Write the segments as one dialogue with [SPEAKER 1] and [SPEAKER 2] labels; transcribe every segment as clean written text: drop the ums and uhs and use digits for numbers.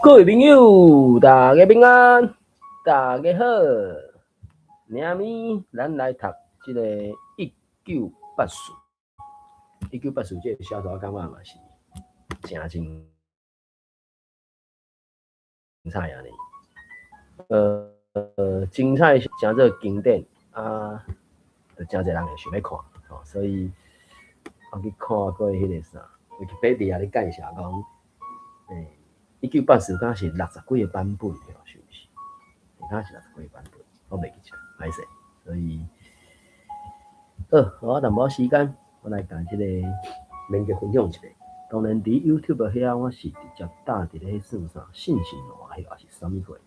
[SPEAKER 1] 各位朋友，大家平安，大家好。明暝咱來讀這个一九八四，一九八四這个小說，我感覺嘛是誠精彩按呢。精彩誠做經典啊，就誠濟人會想欲看，吼，所以我去看過彼个啥，Wikipedia 咧介紹講，一九八四敢是六十幾个版本，是毋是？敢是六十幾个版本，我袂記得，歹勢。所以，好，我淡薄時間，我來共這个連結分享一下。當然，佇 YouTube 遐，我是直接打佇咧算啥信息欄，還是啥物貨？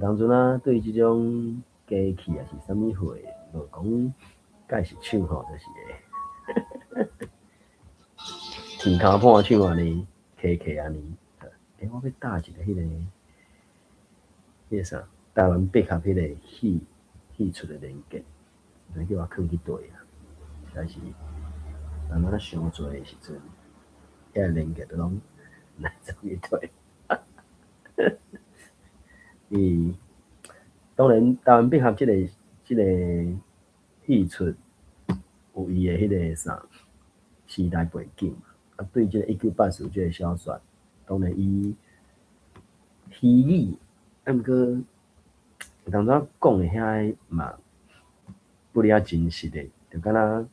[SPEAKER 1] 當陣啊，對這種機器抑是啥物貨，無講蓋是手吼，就是會天跤破手按呢，磕磕按呢。我欲打一个彼个啥，台灣百合彼个戲戲出的連結，來叫我囥去佗啊？實在是，慢慢傷濟的時陣，遐個連結都攏來走去佗。伊當然，台灣百合這个戲出有伊的彼个啥時代背景嘛。啊，對這个一九八四這个小說，當然伊虛擬，啊，毋過有當陣講的遐個嘛不離真實的，就敢若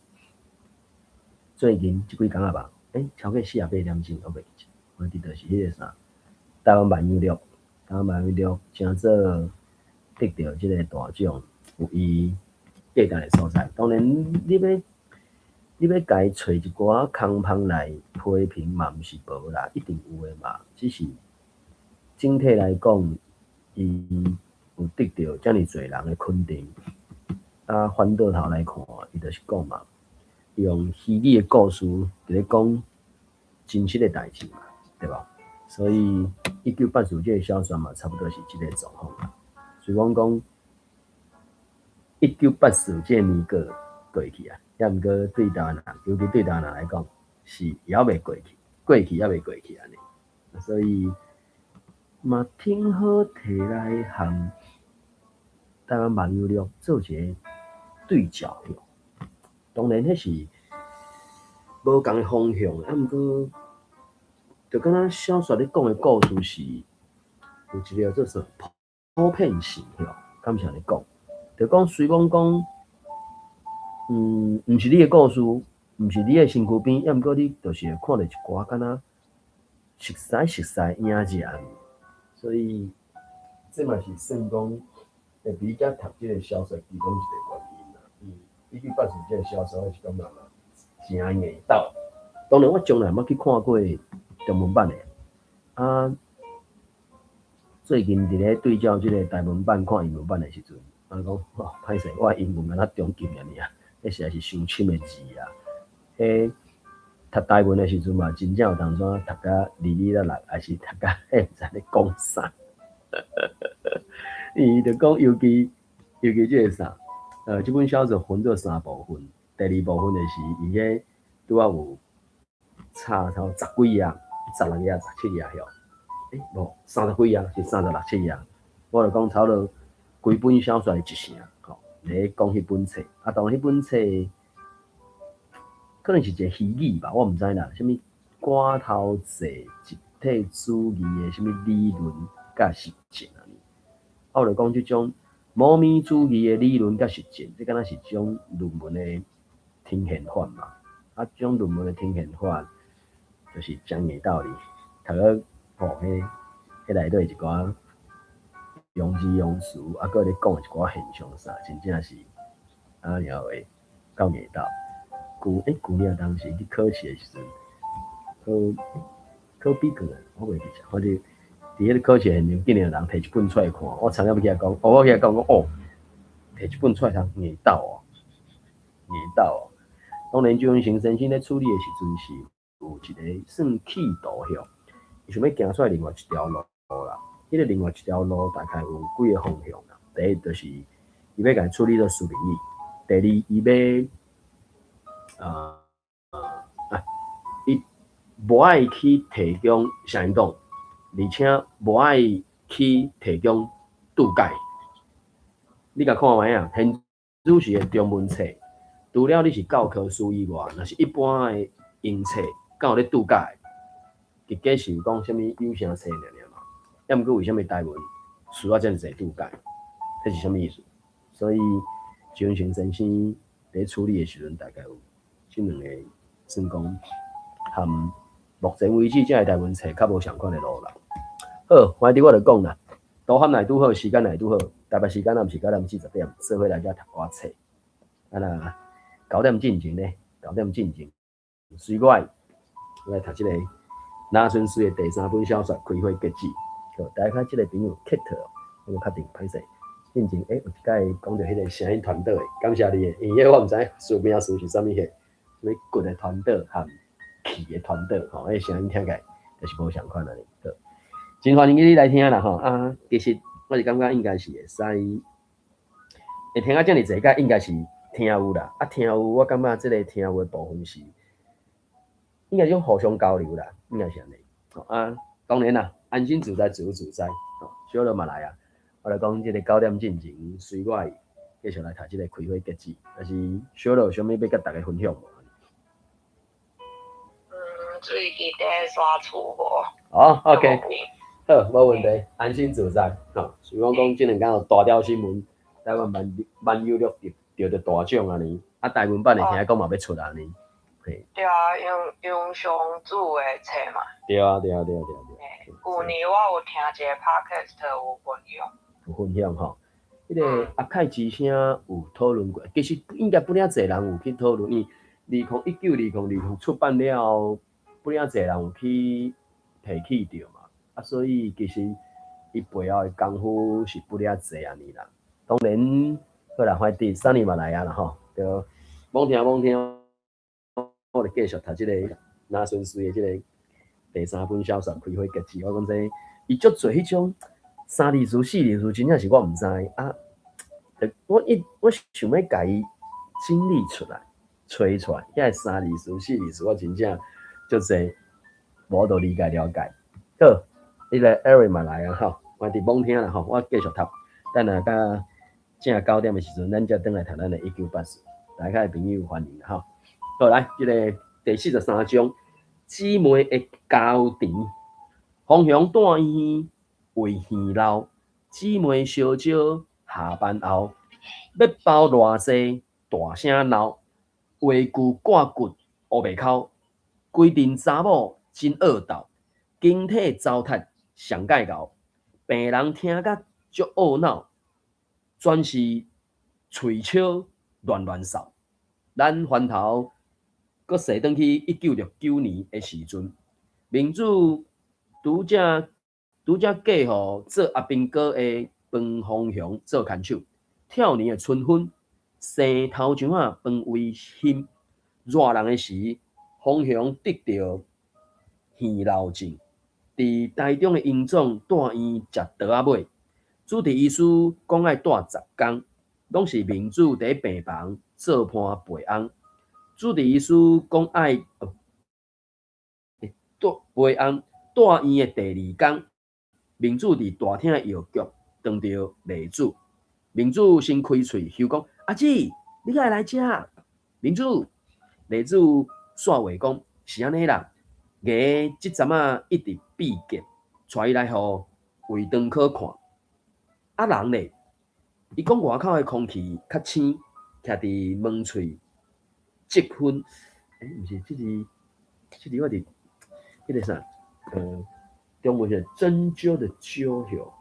[SPEAKER 1] 最近這幾工啊吧，超過48點鐘，我袂記得，我記得是彼個啥台灣萬有錄，台灣萬有錄誠做得著這个大獎，有伊價值的所在。當然，你欲共伊揣一寡空芳來批評嘛，毋是無啦，一定有的嘛。只是整體來講，伊有得著遮爾濟人的肯定。啊，反倒頭來看，伊就是講嘛，用虛擬的故事佇咧講真實的代誌嘛，對無？所以一九八四這个小說嘛，差不多是這个狀況啦。雖罔講一九八四這个年過過去啊，抑毋過對台灣人，尤其對台灣人來講，是猶未過去，過去猶未過去按呢。所以嘛挺好摕來和台灣萬有錄做一个對照。當然，彼是無仝的方向，啊，毋過就敢若小說咧講的故事是有一个叫做啥普遍性，吼，敢毋是按呢講？就講雖罔講，毋是你的故事，毋是你的身軀邊，抑毋過你就是會看著一寡敢若熟似熟似影子按呢。所以這嘛是算講會比較讀這个小說其中一个原因啦。一九八四這个小說，我是感覺嘛誠硬鬥。當然，我從來毋捌去看過中文版的。啊，最近佇咧對照這个台文版看英文版的時陣，啊講，哦，歹勢，我的英文敢若中級爾爾，彼實在是傷深的字啊。彼讀台文的時陣嘛，真正有當陣讀甲哩哩啦啦，抑是讀甲彼毋知咧講啥。伊就講，尤其這个啥，這本小說分做三部分，第二部分就是伊彼拄仔有插差十幾頁、16頁、17頁遐。無，三十幾頁，是三十六七頁。我就講差不多規本小說的一成，吼，咧講彼本冊。啊，當然彼本冊可能是一個虛擬吧，我毋知啦。啥物寡頭制集體主義的啥物理論佮實踐按呢。啊，我就講這種魔物主義的理論佮實踐，這敢若是這種論文的呈現法嘛。啊，這種論文的呈現法，就是誠硬道理，讀了吼，彼內底一寡用字用詞，啊，閣咧講一寡現象啥，真正是啊，然後會夠硬道。舊年當時去考試的時陣，考筆試，我袂記得，反正佇彼个考試現場，竟然有人提一本出來看，我差點欲起來講，哦，我起來講講，哦，提一本出來通硬鬥哦，硬鬥哦。當然，周永成先生咧處理的時陣是有一个算企圖向，伊想欲行出來另外一條路啦。彼个另外一條路大概有幾个方向啦。第一就是伊欲共處理做書面語，第二伊欲伊無愛去提供社民黨，而且無愛去提供注解。你共看覓啊？現主時的中文冊，除了你是教科書以外，若是一般的英冊，敢有咧注解？結果是講啥物有聲冊爾爾嘛？抑毋過為啥物台文需要遮爾濟注解？這是啥物意思？所以張成先生佇處理的時陣，大概有這兩个算講，含目前為止這个台文冊較無仝款的路啦。好，反正我就講啦，導航來拄好，時間來拄好，台北時間也毋是9點40，做伙來遮讀寡冊。啊若九點進前咧，九點進前，隨我來讀這个林春水的第三本小說《開花結子》。好，大家這个朋友 Kate，我無確定，歹勢。進前欸，有一擺講著彼个聲音傳導的，感謝你的，因為我毋知影名詞是啥物貨，啥物骨的傳導和氣的傳導，吼，彼个聲音聽起來就是無仝款按呢。好，真歡迎你來聽啦，吼啊，其實我是感覺應該是會使，會聽啊遮爾濟擺，應該是聽有啦。啊，聽有，我感覺這个聽有的部分是應該種互相交流啦，應該是按呢。啊，當然啦，安心自在，自由自在，吼，小樂嘛來啊。我來講，這个九點進前，隨我繼續來讀這个開花結子，但是小樂有啥物欲佮大家分享無？
[SPEAKER 2] 嗯，最近佇刷厝無？
[SPEAKER 1] 哦，OK，好，無問題，安心自在。吼，想講講這兩工有大條新聞，台灣萬萬有錄得著大獎按呢，啊，台文版的聽講嘛欲出按呢。嘿。
[SPEAKER 2] 對啊，楊楊尚主的冊嘛。
[SPEAKER 1] 對啊，對啊，對啊，對啊。
[SPEAKER 2] 嘿，舊年我有聽一个 podcast 有分享。
[SPEAKER 1] 有分享吼，彼个阿凱之聲有討論過，其實應該不領濟人有去討論，因為2019、2020出版了後，不領濟人有去提起著嘛，啊，所以其實伊背後的功夫是不領濟按呢啦。當然，好啦，反正三年嘛來啊啦吼，對，罔聽罔聽，我就繼續讀這个林春水的這个第三本小說《開花結子》，我講這伊足濟彼種。三字詞、四字詞，真正是我毋知啊！我一我想欲共伊整理出來、揣出來，遐三字詞、四字詞，我真正足濟無法度理解了解。好，彼个 Eric 嘛來啊吼，我佇罔聽啦吼，我繼續讀。等下到正九點的時陣，咱才轉來讀咱的1984。大家的朋友歡迎吼。好，來，這个第四十三章，姊妹的交纏，方向住院。為耳老，姊妹相招下班後，欲包偌濟大聲鬧，話句掛骨烏白哭，規陣查某真惡鬥，經體糟蹋上蓋𠢕，病人聽甲足懊惱，全是喙笑亂亂掃。咱翻頭閣踅轉去1969年的時陣，民主拄才。拄才嫁予做阿兵哥的彭鳳雄做牽手，跳年的春分，生頭像仔彭威馨。熱人的時，鳳雄得著耳漏症，佇台中的榮總住院食桃仔尾，主治醫師講愛蹛10工，攏是明主佇病房做伴陪翁。主治醫師講愛蹛陪翁住院的第二工。明主佇大廳藥局撞著麗子，明主先開喙，休講：“阿姊，你敢會來遮？”明主，麗子煞話講：“是按呢啦，牙這陣仔一直閉結，帶伊來予胃腸科看。啊人咧，伊講外口的空氣較鮮，徛佇門喙積分。欸，毋是，這字，這字我佇彼个啥，中文是針灸的灸吼，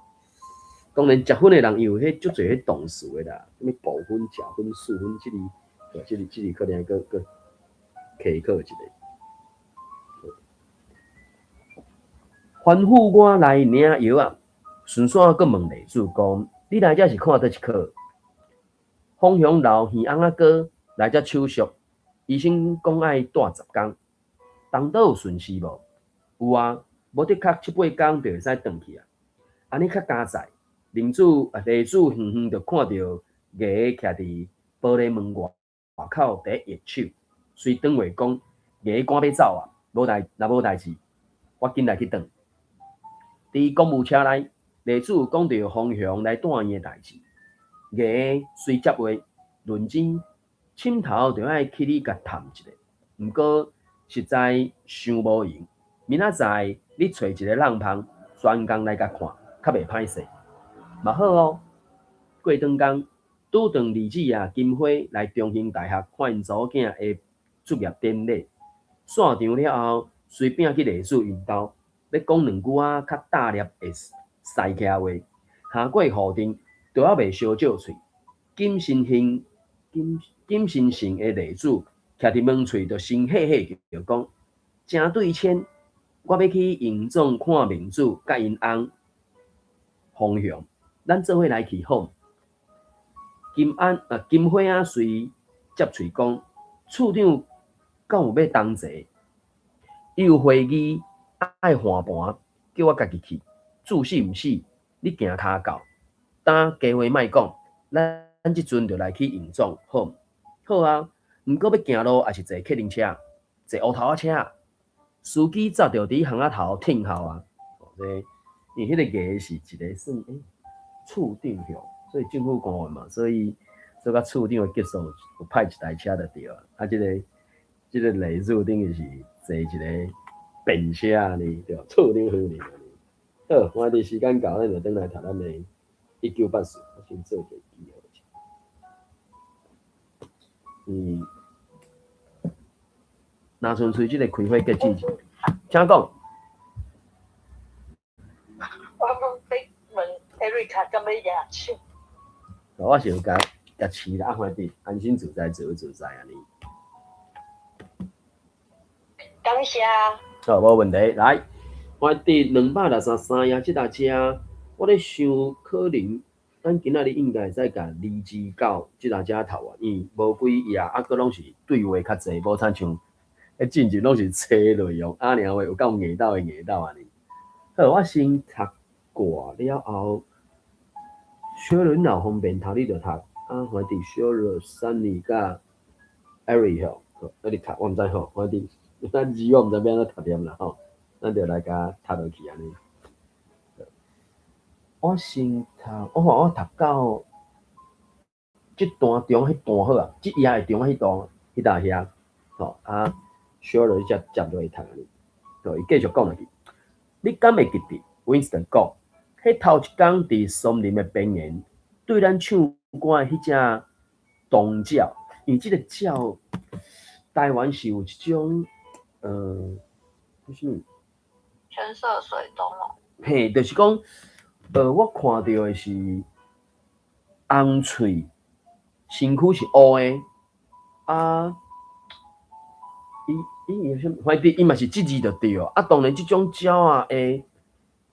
[SPEAKER 1] 當然食薰的人伊有彼足濟彼動詞的啦，啥物補薰、食薰、四薰，這字，這字這字可能閣閣稽考一下。吩咐我來領藥仔，順紲閣問麗子講：你來遮是看佗一科？方向老耳翁仔哥來遮手術，醫生講愛蹛10工，當倒有順序無？有啊。無的確七八工就會使轉去啊！按呢較佳哉。林子啊，麗子遠遠就看著牙徛佇玻璃門外口佇咧握手，隨轉話講：牙趕欲走啊！無代，若無代誌，我緊來去轉。佇公務車內，麗子講著方雄來帶院的代誌，牙隨接話，論真，枕頭著愛去你共探一下，毋過實在傷無閒。明仔載你揣一个人芳，專工來共看，較袂歹勢。嘛好哦。過轉工，拄著麗子啊、金花來中興大學看𪜶查某囝的畢業典禮，散場了後，隨便去麗子𪜶兜，欲講兩句仔較大粒的私客話。下過雨陣，都猶未相借喙。謹慎性謹謹慎性的麗子，徛佇門喙就先嚇嚇叫講：誠對騫，我欲去榮總看明子佮𪜶翁方雄，咱做伙來去好毋？金安啊，金花仔隨接喙講，處長敢有欲同齊？伊有會議愛換盤，叫我家己去。注死毋死，你行跤到。今加話莫講，咱這陣就來去榮總，好毋？好啊，毋過欲行路抑是坐客運車，坐烏頭仔車？司機早就佇巷仔頭等候啊。因為彼个牙是一个算處長向，所以政府官員嘛，所以做甲處長的級數有派一台車就對啊。啊，這個麗子等於是坐一个便車按呢，對吧？處長夫人按呢。好，我佇時間到，咱就轉來讀咱的1984，我先做一个記號。若純粹這个開花結籽，請講。
[SPEAKER 3] 我欲問艾瑞卡敢欲舉手？
[SPEAKER 1] 我是有共共試啦，啊，反正安心自在，自由自在按呢。
[SPEAKER 3] 感謝。
[SPEAKER 1] 好，無問題。來，我佇263頁這搭遮，我咧想可能咱今仔日應該會使共二至九這搭遮讀完，因為無幾頁，啊，閣攏是對話較濟，無親像彼進前攏是冊內容，啊爾話有夠硬鬥的硬鬥按呢。好，我先讀過了後，小輪若方便讀你就讀，啊，反正小樂、Sunny佮 Eric 吼，啊你讀我毋知吼，反正咱字我毋知欲按怎讀念啦吼，咱就來共讀落去按呢。我先讀，我看我讀到這段中彼段好啊，這頁的中彼段彼搭遐，吼啊，小樂你才接落去讀按呢。好，伊繼續講落去。你敢會記得？Winston 講，彼頭一工佇松林的邊緣，對咱唱歌的彼隻鶇鳥，因為這个鳥，台灣是有一種，啥物？
[SPEAKER 2] 圈色水鶇哦。
[SPEAKER 1] 嘿，就是講，我看著的是紅喙，身軀是烏的，啊，伊伊啥物？反正伊嘛是這字就對啊。當然，這種鳥仔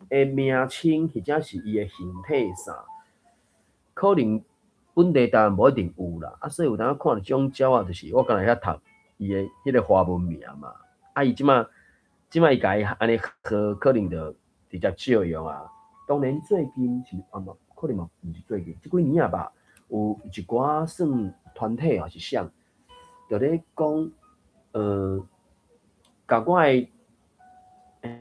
[SPEAKER 1] 的名稱或者是伊的形體啥，可能本地台灣無一定有啦。啊，所以有當看著這種鳥仔，就是我敢若遐讀伊的彼个華文名嘛。啊，伊這馬這馬伊共伊按呢號，可能就直接借用啊。當然最近是啊嘛，可能嘛毋是最近，這幾年啊吧，有一寡算團體抑是啥，就咧講，共我的，共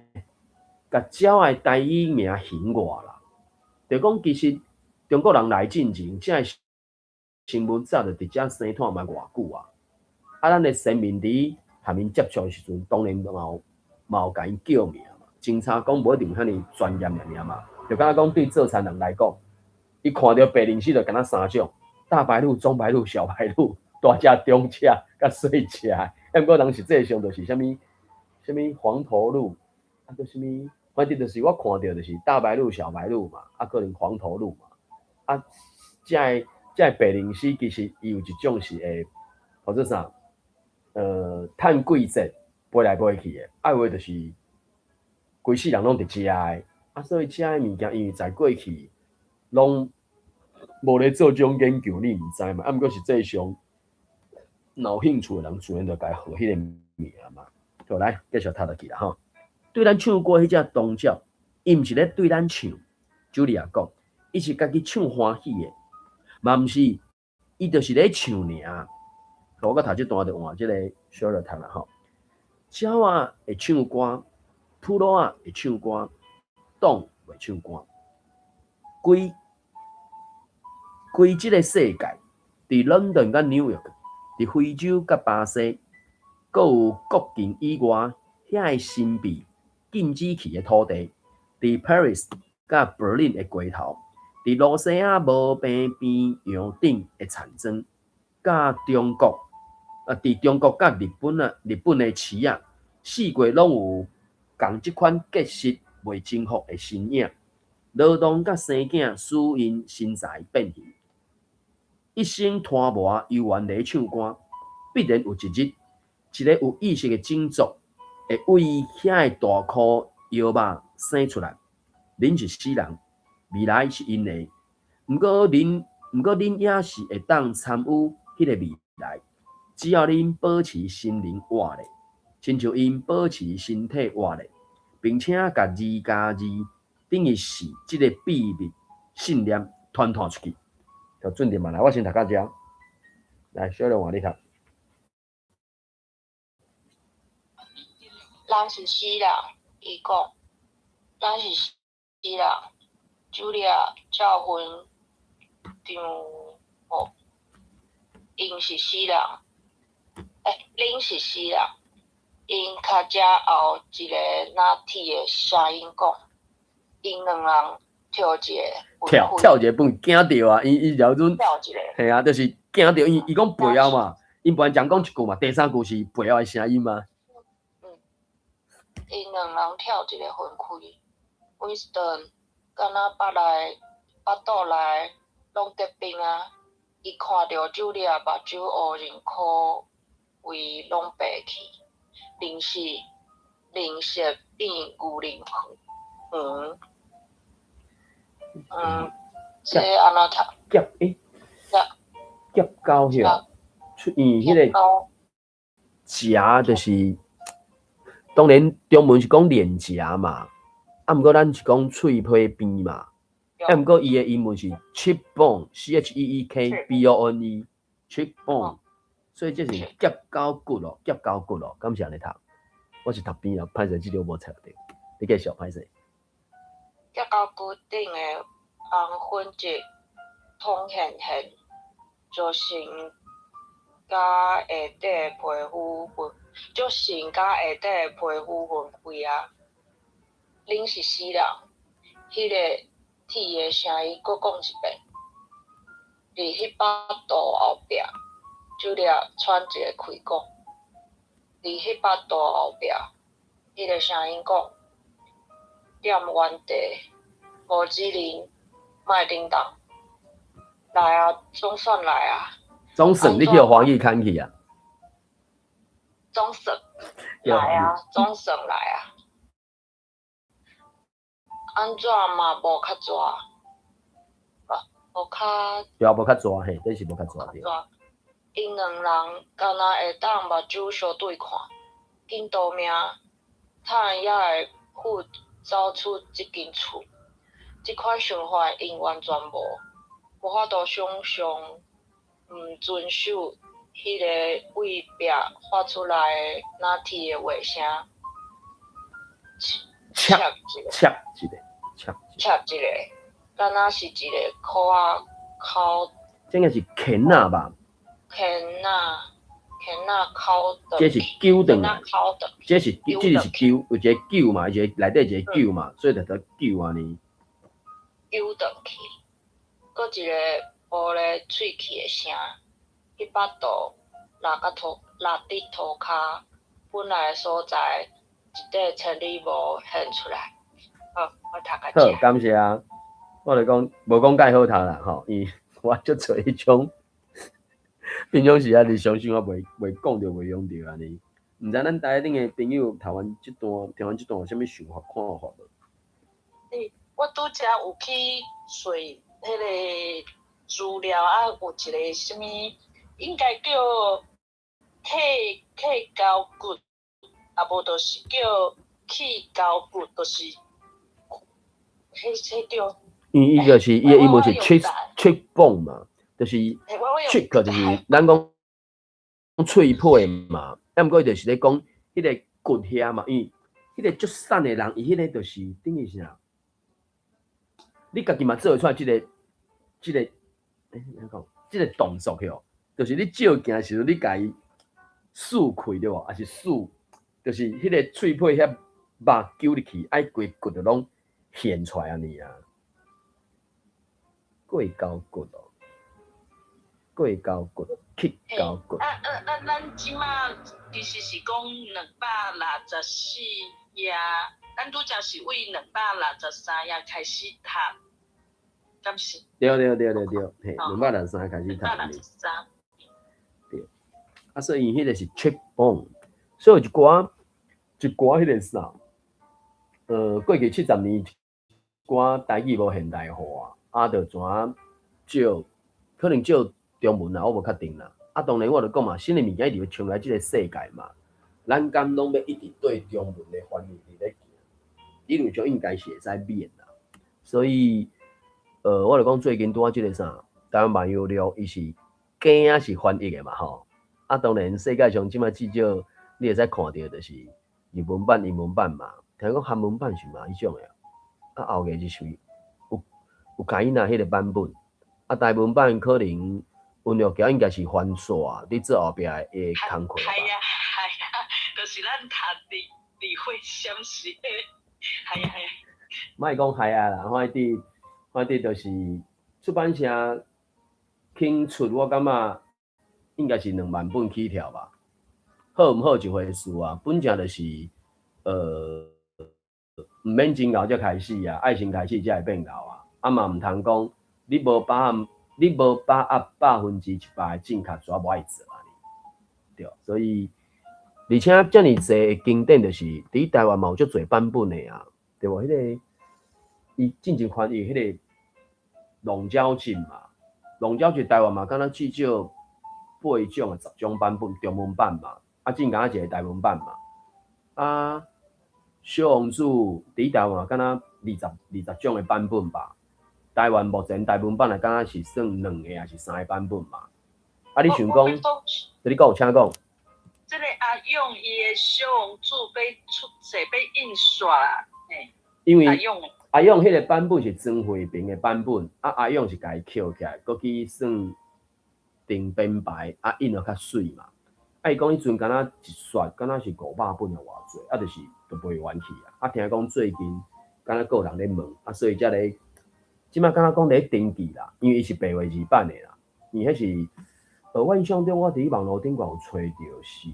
[SPEAKER 1] 鳥仔的台語名還我啦。就講其實中國人來進前，這个新聞早就佇遮生湠嘛偌久啊。啊，咱的先民佇和𪜶接觸的時陣，當然嘛有共𪜶叫名嘛。偵查講無一定遐爾專業爾爾嘛。就敢若講對做田人來講，伊看著白鷺鷥就敢若三種：大白鷺、中白鷺、小白鷺，大隻、中隻、佮細隻。啊，毋過人實際上就是啥物啥物黃頭鷺，啊，閣啥物，反正就是我看著就是大白鷺、小白鷺嘛，啊，可能黃頭鷺嘛。啊，這个白鷺鷥其實伊有一種是會，號做啥？趁季節飛來飛去的，啊有的就是規世人攏佇遮的，啊，所以遮的物件因為在過去攏無咧做這種研究，你毋知嘛。啊，毋過實際上，若有興趣的人自然就共伊號彼个名嘛。好，來繼續讀落去啦吼。對咱唱歌彼隻鶇鳥，伊毋是咧對咱唱，茱莉亞講，伊是家己唱歡喜的，嘛毋是，伊就是咧唱爾。我閣讀這段就換這个小樂讀啦吼。鳥仔會唱歌，普魯仔會唱歌，當袂唱歌。規規這个世界，佇倫敦佮紐約，佇非洲佮巴西，閣有國境以外遐个神秘禁止去的土地，佇 Paris 佮柏林的街頭，佇露西亞無邊邊洋頂的田莊，佮中國啊，佇中國佮日本啊，日本的市仔，四界攏有仝這款結實袂征服的身影。勞動佮生囝使𪜶身材變形，一生拖磨猶原咧唱歌。必然有一日，一个有意識的種族會為遐个大箍腰肉生出來。恁是死人，未來是𪜶的。毋過恁也是會當參與彼个未來，只要恁保持心靈活力，親像𪜶保持身體活力，並且共2加2等於4這个秘密信念傳傳出去。就準點嘛，來，我先讀到遮。來，小龍換你讀。
[SPEAKER 2] 人是死人，伊講，咱是死人。茱莉亞教訓丈夫，𪜶是死人，恁是死人。𪜶跤脊後一个若鐵的聲音講，𪜶兩人跳一个
[SPEAKER 1] 跳跳一个分驚著啊！伊伊了陣，
[SPEAKER 2] 跳一个，
[SPEAKER 1] 嘿啊，就是驚著伊伊講背後嘛，𪜶本來講講一句嘛，第三句是背後的聲音嘛。
[SPEAKER 2] 𪜶兩人跳一个分開，Winston 敢若腹內腹肚內攏結冰啊！伊看著茱莉亞目睭烏仁箍位攏白去，面色面色變牛奶黃。這按怎讀？
[SPEAKER 1] 夾夾溝遐，出現彼个頰就是，當然中文是講臉頰嘛，啊，毋過咱是講喙皮邊嘛，啊，毋過伊的英文是 cheekbone，C H E E K B O N E，cheekbone，所以這是夾溝骨咯，夾溝骨咯，敢是按呢讀？我是讀邊啊，歹勢，這條無冊著，你繼續歹勢。
[SPEAKER 2] 夾溝骨頂的紅粉質統現現，造成佮下底的皮膚分，造成佮下底的皮膚分開啊。恁是死人，彼个鐵的聲音閣講一遍。佇彼腹肚後壁，茱莉亞喘一个氣講。佇彼腹肚後壁，彼个聲音講。踮原地，無指認，莫振動。來啊，總算來啊！
[SPEAKER 1] 總算你去予黃奕牽去啊！
[SPEAKER 2] 總算來啊，總算來啊！按怎嘛無較逝？無較
[SPEAKER 1] 對啊，無較逝嘿，這是無較逝對。
[SPEAKER 2] 𪜶兩人敢若會當目睭相對看，緊逃命，趁猶會赴走出這間厝。這款想法𪜶完全無，無法度想像毋遵守彼个對壁發出來的若鐵的話聲。
[SPEAKER 1] 切一个，切一个，切
[SPEAKER 2] 切一个，敢若是一个箍仔口。
[SPEAKER 1] 這應該是鉗仔吧？
[SPEAKER 2] 鉗仔，鉗仔口轉。
[SPEAKER 1] 這是糾轉來。
[SPEAKER 2] 口轉。
[SPEAKER 1] 這是糾，有一个糾嘛，一个內底一個糾嘛，所以就得糾按呢。
[SPEAKER 2] 糾轉去，閣一个玻璃碎去的聲，彼腹肚落甲塗落佇塗跤，本來的所在一塊千里無現出來。好，我讀到
[SPEAKER 1] 這。好，感謝啊。我就講無講蓋好讀啦，吼，伊我足濟彼種，平常時啊日常生活袂袂講著袂用著按呢。毋知咱台頂的朋友讀完這段，聽完這段有啥物想法看法無？
[SPEAKER 3] 我拄才有去揣彼个資料啊，有一个啥物，應該叫契溝骨，啊無就是叫氣溝骨，就是彼彼叫。
[SPEAKER 1] 因伊就是伊的英文是 cheek bone 嘛，就是 cheek 就是咱講喙皮嘛，啊毋過伊就是咧講彼个骨遐嘛，因為彼个足瘦的人，伊彼个就是等於啥？你家己嘛做會出來這個，按怎講？這個動作吼，就是你照鏡的時陣，你共伊撕開對無？抑是撕，就是彼個喙皮遐肉揪入去，愛規骨就攏現出來按呢啊。過鉤骨哦，過鉤骨，乞鉤骨。
[SPEAKER 3] 啊啊啊！咱這馬其實是講264頁，咱拄才是為263頁開始讀，敢是？
[SPEAKER 1] 對對對對對，嘿，263開始讀。
[SPEAKER 3] 263。
[SPEAKER 1] 對。啊，所以伊彼個是 cheekbone，所以一寡彼個啥，過去70年一寡台語無現代化，啊，就怎借可能借中文啦，我無確定啦。啊，當然我就講嘛，新的物件一直會衝來這個世界嘛，咱敢攏欲一直對中文的翻譯佇咧行？理論上應該是會使免啦。所以，我就講最近拄仔這個啥，台灣萬有錄，伊是囝仔是翻譯的嘛吼。啊，當然世界上這馬至少你會使看著就是日文版、英文版嘛。聽講韓文版是嘛彼種的，啊後個就是有共伊那彼個版本，啊台文版可能溫玉橋應該是翻煞佇做後壁的工課吧。
[SPEAKER 3] 係啊係啊，就是咱讀佇會相識的，係啊係啊。
[SPEAKER 1] 莫講係啊啦，反正就是出版社肯出，我感覺應該是2萬本起跳吧。好毋好一回事啊，本正就是毋免真𠢕才開始啊，愛先開始才會變𠢕啊。啊嘛毋通講你無把握100%的正確，煞無愛做按呢。對，所以而且遮爾濟的經典，就是佇台灣嘛有足濟版本的啊，對無？彼個伊進前翻譯彼個《龍爪鎮》嘛，《龍爪鎮》台灣嘛，敢若至少八種10種版本，中文版嘛，啊，進敢若一個台文版嘛。啊，小王子佇台灣敢若20種的版本吧。台灣目前台文版的敢若是算兩個抑是三個版本嘛？啊，你想講？你講，請講。
[SPEAKER 3] 這個阿勇伊的小王子欲出冊欲印刷啦，嘿。
[SPEAKER 1] 因為阿勇彼個版本是曾慧平的版本，啊阿勇是共伊抾起來，閣去算定編排，啊印得較媠嘛。啊伊講彼陣敢若一刷，敢若是500本抑偌濟，啊就是都賣完去啊。啊聽講最近敢若閣有人咧問，啊所以才咧，這馬敢若講咧登記啦，因為伊是白話字版的啦，伊彼是，我印象中我佇網路頂懸有揣著是，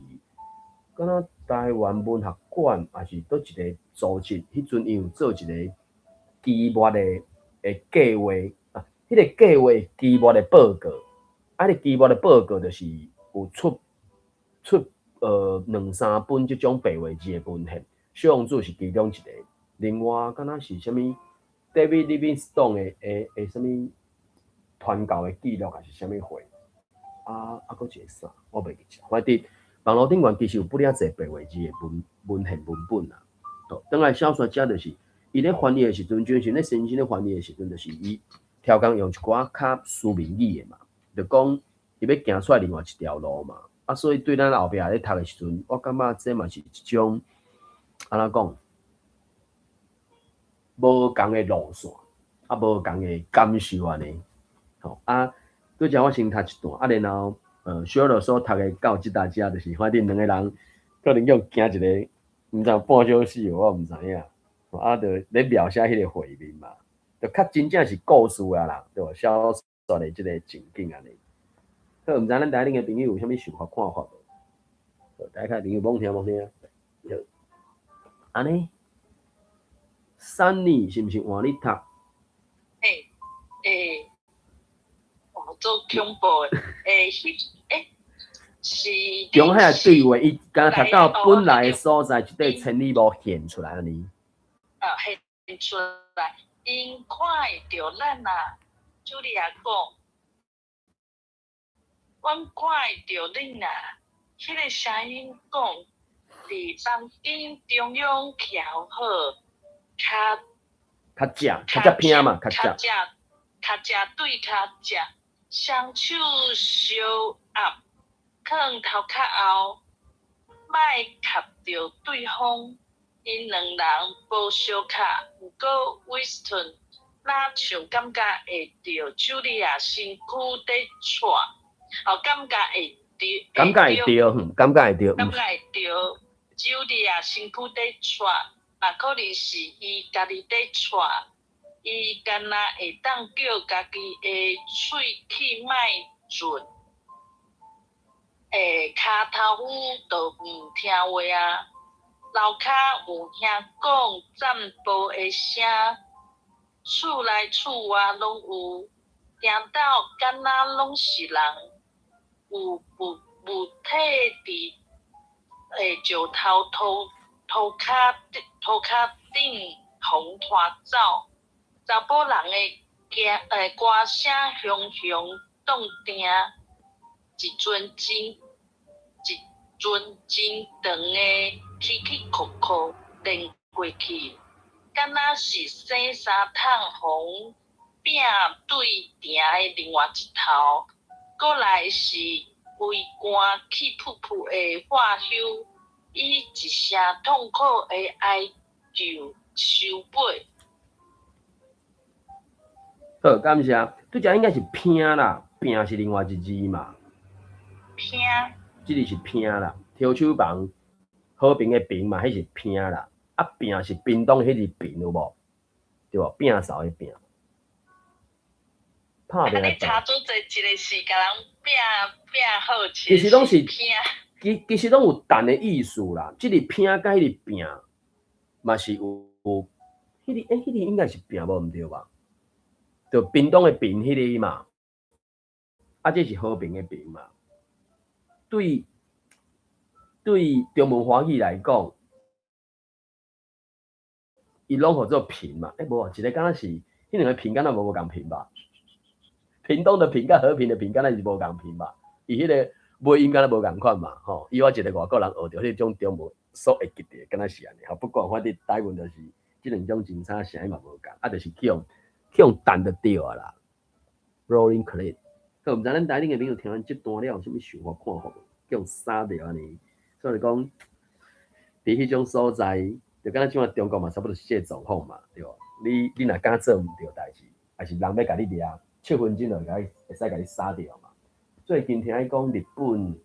[SPEAKER 1] 敢若台灣文學館，抑是佗一個組織，彼陣伊有做一個期末的計劃啊，彼個計劃期末的報告，啊，彼個期末的報告就是有出兩三本這種白話字的文獻，小王子是其中一個，另外敢若是啥物 David Livingstone 的啥物傳教的記錄，抑是啥物貨？啊啊，閣一個啥？我袂記得。反正網路頂懸其實有不爾濟白話字的文獻文本啊。轉來小說遮就是，伊咧翻譯的時陣，就是咧先生咧翻譯的時陣，就是伊刁工用一寡較書面語的嘛，就講伊欲行出來另外一條路嘛。啊，所以對咱後壁咧讀的時陣，我感覺這嘛是一種按怎講，無仝的路線，啊，無仝的感受按呢。吼啊，拄才我先讀一段，啊，然後小羅所讀的到這搭遮，就是反正兩個人可能叫行一个，毋知半小時，我毋知影。啊，就咧描寫彼個畫面嘛，就較真正是故事啊啦，對無？小說的這個情景按呢。好，毋知咱台頂的朋友有啥物想法看法無？大家朋友罔聽罔聽。好，按呢，Sunny 是毋是換你讀？
[SPEAKER 3] 欸欸，哦，足恐怖的，欸，彼欸是。
[SPEAKER 1] 中海的對話，伊敢讀到本來的所在，一塊千里無現出來按呢。
[SPEAKER 3] 啊，現出來，𪜶看會著咱啊，茱莉亞講，阮看會著恁啊，彼個聲音講，佇房間中央徛好，跤
[SPEAKER 1] 較正，較正偏嘛，較正。
[SPEAKER 3] 較正，較正對較正，雙手相握，囥頭殼後，莫合著對方。𪜶兩人無相合，毋過威斯頓若像感覺會著茱莉亞身軀佇掣，哦，感覺會著，
[SPEAKER 1] 感覺會著，感覺會著，
[SPEAKER 3] 感覺會著茱莉亞身軀佇掣，嘛可能是伊家己佇掣，伊敢若會當叫家己的喙齒莫準，跤頭夫就毋聽話啊。樓跤有聽講散步的聲，厝內厝外攏有，聽到敢若攏是人，有物體佇石頭塗跤頂予拖走，查埔人的歌聲雄雄動聽，一陣真長的起起伏伏連過去，敢若是洗衫桶予摒對埕的另外一頭，閣來是胃寒氣噗噗的化休，以一聲痛苦的哀求收尾。
[SPEAKER 1] 好，感謝。拄才應該是拼啦，拼是另外一字嘛。
[SPEAKER 3] 拼。
[SPEAKER 1] 這個是拼啦，提手旁和平的平嘛，彼是拼啦。啊，拚是屏東彼字平有無？對無？摒掃的摒。拍拼。
[SPEAKER 3] 啊，你查做這一個是共人拚拚好，
[SPEAKER 1] 其實攏是其實攏有同的意思啦。這個拼佮彼個拚嘛是有，彼個應該是拚無毋對吧？就屏東的屏彼個嘛，啊，這是和平的平嘛。對中文華語來講，伊攏號做平嘛？無啊，一個敢若是，彼兩個平敢若無仝平吧？屏東的屏佮和平的平，敢若是無仝平吧？伊彼個尾音敢若無仝款嘛？吼，以我一個外國人學著彼種中文所會記得，敢若是按呢。吼，不管反正台文就是這兩種真差聲嘛無仝，啊，就是去予彈就對啊啦。Rolling clip，好，毋知咱台頂的朋友聽完這段了有啥物想法看法無？去予殺著按呢，所以講，佇彼種所在，就敢若這馬中國嘛，差不多是這個狀況嘛，對無？你若敢做毋對代誌，抑是人欲共你掠，7分鐘就會使共你殺掉嘛。最近聽伊講日本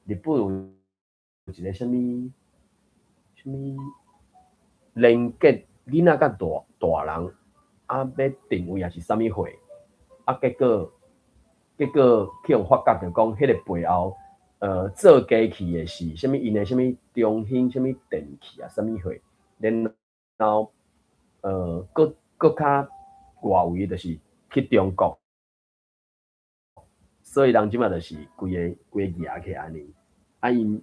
[SPEAKER 1] 有一個啥物啥物連結囡仔佮大人，啊，欲定位抑是啥物貨，啊，結果去予發覺著講，彼個背後，做機器的是啥物？𪜶的啥物中興啥物電器啊？啥物貨？然後，閣較外圍就是去中國，所以人這馬就是規個蜈起來按呢。啊，𪜶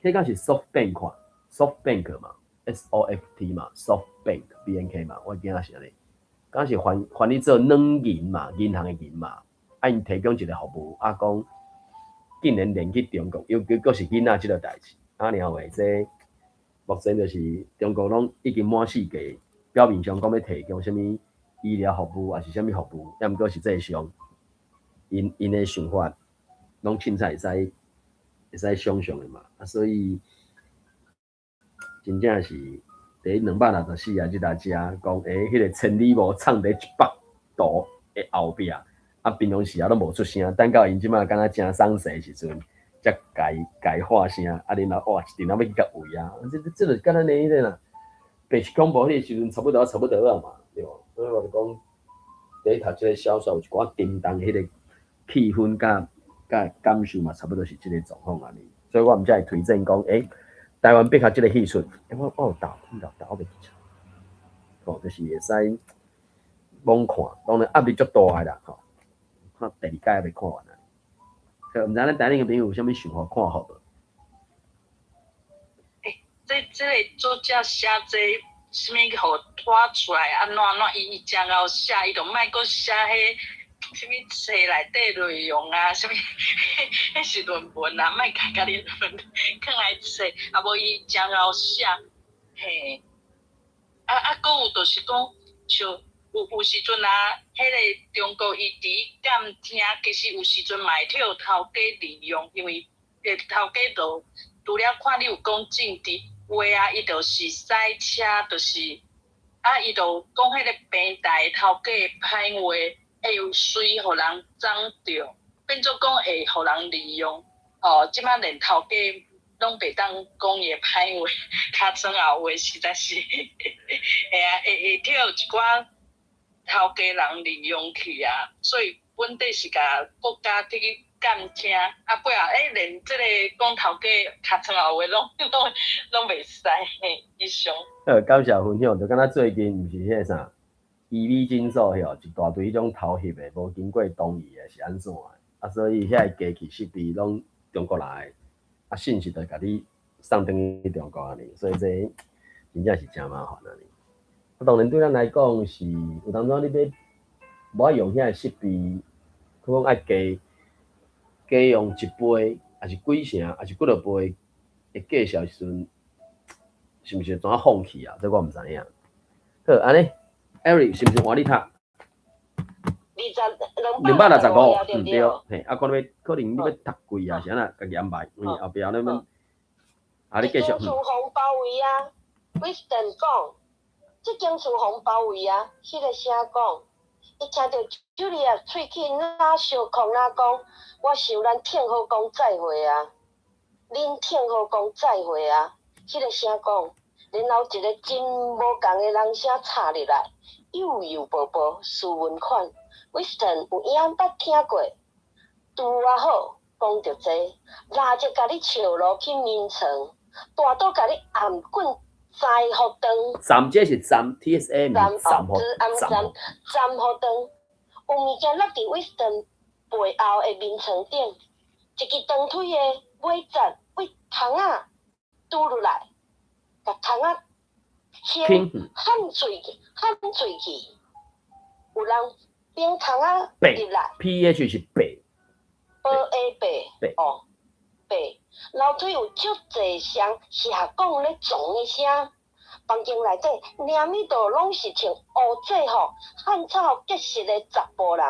[SPEAKER 1] 彼敢是 SoftBank SoftBank 嘛，SOFT 嘛，SoftBank BNK 嘛，我記得是按呢。敢是翻譯做軟銀嘛，銀行的銀嘛。啊，𪜶提供一個服務，啊，講竟然連去中國，尤其閣是囡仔這個代誌。啊，然後這目前就是中國攏已經滿世界表面上講欲提供啥物醫療服務，抑是啥物服務，抑毋過實際上，𪜶的想法攏凊彩會使想像的嘛。啊，所以真正是佇264啊，這搭遮講，彼個千里無藏佇100度的後壁，啊，平常時啊攏無出聲，等到𪜶這馬敢若誠鬆勢的時陣，才共發聲，啊，然後哇，一陣仔欲去共圍啊，這就敢若呢彼個啦，白色恐怖彼個時陣差不多啊嘛，對無？所以我就講，佇讀這個小說有一寡沉重彼個氣氛佮感受嘛，差不多是這個狀況按呢。所以我毋才會推薦講，台灣碧合這個戲出，我有投，你有投，我袂記錯，吼，就是會使罔看，當然壓力足大的啦，吼，看第二屆猶未看完啊。毋知咱台頂的朋友有啥物想法看法無？
[SPEAKER 3] 這個作者寫這啥物予拖出來，按怎按怎，伊真𠢕寫，伊就莫閣寫彼啥物冊內底內容啊，啥物，彼是論文啊，莫共家己論文囥來冊，啊無伊真𠢕寫，嘿，啊，閣有就是講，像有時陣啊，彼個中國伊佇監聽，其實有時陣嘛會予頭家利用，因為頭家就除了看你有講政治話啊，伊就是駛車，就是啊，伊就講彼個平台頭家歹話，會有隨予人掌著，變做講會予人利用。哦，這擺連頭家攏袂當講伊的歹話，尻川後話實在是，會啊，會會予一寡頭家人利用去啊，所以本底是共國家去監聽，啊，尾後連這個講頭家尻川後話攏袂使，嘿，以上。
[SPEAKER 1] 好，感謝分享，就敢若最近毋是彼个啥，醫美診所吼，一大堆彼種偷翕的，無經過同意的，是按怎的？啊，所以遐個機器設備攏中國來的，啊，信息就共你送轉去中國按呢，所以這真正是誠麻煩按呢。啊，當然對咱來講是有當陣你欲無愛用遐個設備，可講愛加加用一倍，抑是幾成，抑是幾落倍的價數時陣，是毋是怎放棄啊？這我毋知影。好，按呢，Eric 是毋是換你讀？
[SPEAKER 2] 265
[SPEAKER 1] 265，毋對，嘿，啊，看你欲可能你欲讀幾啊，是按怎，家己安排，因為後壁咱們，啊，你繼續。
[SPEAKER 2] 這間厝予包圍啊，Winston 講，這間厝予包圍啊，彼個聲講，伊聽著 Julia 喙齒若相控若講，我想咱聽好講再會啊，恁聽好講再會啊，彼個聲講，然後一個真無仝的人聲插入來，幼幼薄薄，斯文款。Winston 有影捌聽過，拄仔好講著這，拉就共你笑落去眠床，大刀共你頷棍裁予斷。
[SPEAKER 1] 站這是站 T S A M 站予
[SPEAKER 2] 站站予斷，有物件落佇 Winston 背後的眠床頂，一支長腿的尾節對窗仔拄落來，共窗仔掀焊碎去，焊碎去，有人。冰窗仔入來
[SPEAKER 1] ，P H 是白
[SPEAKER 2] ，B A 白，哦，白。樓梯有足濟聲下降咧撞的聲，房間內底連物都攏是穿烏制服、漢草結實的查埔人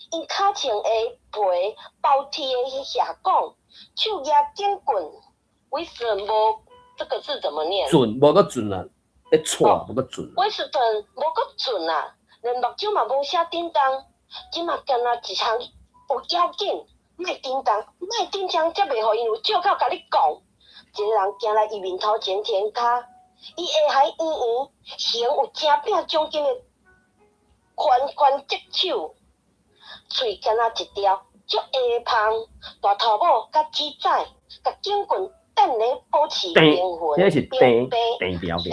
[SPEAKER 2] ，𪜶跤穿的皮包鐵的下降，手舉警棍，威斯頓無這個字怎麼念？
[SPEAKER 1] 準，無閣準啊，會錯無閣準。
[SPEAKER 2] 威斯頓無閣準啊。連目睭嘛無啥振動，這馬敢若一項有要緊，莫振動，莫振動，才袂予𪜶有借口共你講。一個人行來伊面頭前停跤，伊下頦圓圓，形有誠餅獎金的寬寬隻手，喙敢若一條足下芳，大頭母佮豬仔，共警棍等咧保持平衡，
[SPEAKER 1] 這是平平平
[SPEAKER 2] 平衡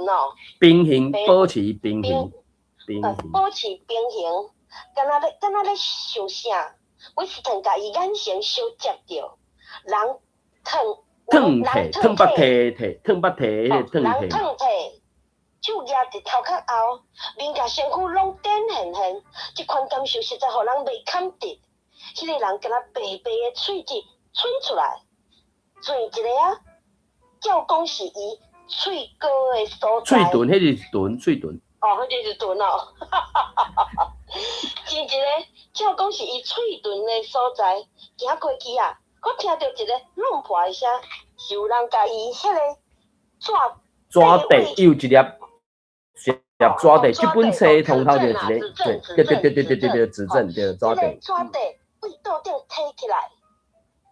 [SPEAKER 2] 哦，
[SPEAKER 1] 平衡保持平衡，
[SPEAKER 2] 保持平衡，敢若咧想啥？威斯頓共伊眼神相接著，人褪
[SPEAKER 1] 褪體，褪腹體體，褪腹體，彼個褪
[SPEAKER 2] 人褪體，手舉佇頭殼後，面共身軀攏點現現，這款感受實在予人袂堪得。彼個人敢若白白的喙舌伸出來，轉一个啊，照講是伊喙膏的所
[SPEAKER 1] 在。喙唇，彼是唇，喙唇。
[SPEAKER 2] 哦，彼就是唇哦。轉一个，照講是伊喙唇的所在，行過去啊，閣聽著一个弄破的聲，是有人共伊彼个紙
[SPEAKER 1] 紙底又一粒一粒紙底，這本冊從頭就一個，對對對對對對對，指正對紙底。
[SPEAKER 2] 紙底對桌頂提起來。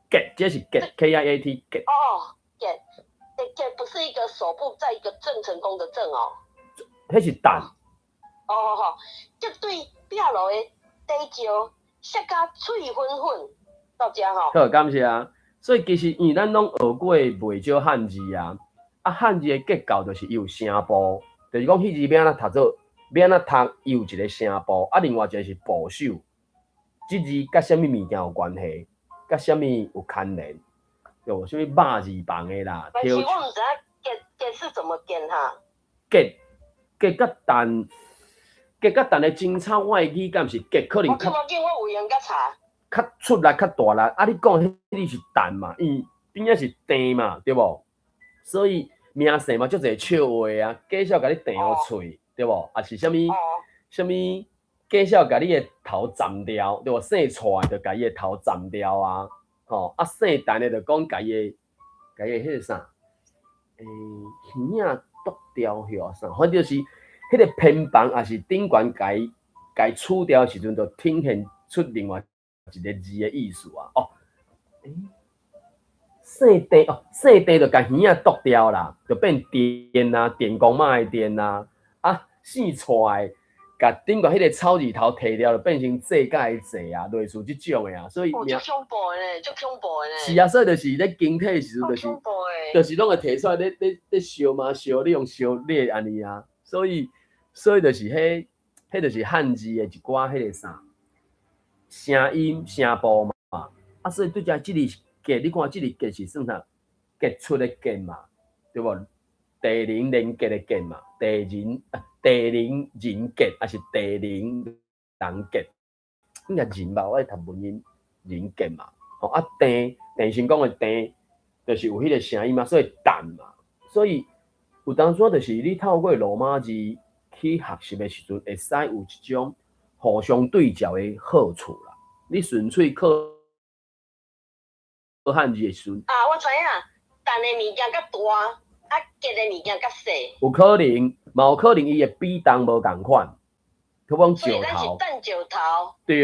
[SPEAKER 1] 結，這是結，K I A T 結。
[SPEAKER 2] 哦，結，結不是一個手部，在一個鄭成功的鄭哦。
[SPEAKER 1] 彼是蛋。
[SPEAKER 2] 哦哦，這對壁爐的底石，摔甲碎粉粉，到遮吼。
[SPEAKER 1] 好，感謝啊。所以其實因為咱攏學過袂少漢字啊，啊漢字的結構就是伊有聲部，就是講彼字欲按怎讀做，欲按怎讀，伊有一個聲部，啊另外一個是部首，這字佮啥物物件有關係，佮啥物有牽連，對無？啥物肉字旁的啦。
[SPEAKER 2] 但是我毋知影結結是怎麼結哈？
[SPEAKER 1] 結結佮蛋，結佮蛋的爭吵，我會記敢是結可能較。
[SPEAKER 2] 我我有閒佮查。
[SPEAKER 1] 較出力較大力，啊！你講彼個是蛋嘛？伊邊仔是鄭嘛，對無？所以名姓嘛，足濟笑話啊，假痟共你鄭予喙，對無？抑是啥物啥物假痟共你的頭斬掉，對無？姓蔡就共伊的頭斬掉啊，吼！啊，姓陳的就講共伊的，共伊的彼個啥，耳仔剁掉許啥，反正就是彼個偏旁抑是頂懸共共取掉的時陣，就呈現出另外一個字的意思啊。哦，欸，姓鄭哦，姓鄭就共耳仔剁掉啦，就變電啊，電公媽的電啊。啊，姓蔡的，共頂懸彼個草字頭提掉，就變成世界的世啊，類似這種的啊。所以
[SPEAKER 2] 哦，足恐怖的呢，足恐怖的呢。
[SPEAKER 1] 是啊，所以就是咧經體的時陣，就是就是攏會提出來咧咧咧燒嘛燒，你用燒你按呢啊。所以就是彼，彼就是漢字的一寡彼個啥聲音聲部嘛。啊，所以對這這個結，你看這個結是算啥？傑出的傑嘛，對無？地靈連結的結嘛，地人地靈人傑，抑是地靈人傑？應該人吧？我咧讀文音人傑嘛。吼啊，鄭鄭成功的鄭，就是有彼個聲音嘛，所以旦嘛。所以有當時就是你透過羅馬字去學習的時陣，會使有一種互相對照的好處啦。你純粹靠漢字的時陣，
[SPEAKER 2] 啊，我知影，旦的物件較大，啊，結的物件較細。
[SPEAKER 1] 有可能，嘛有可能伊的比重無仝款，比如講石頭。
[SPEAKER 2] 旦石頭。
[SPEAKER 1] 對，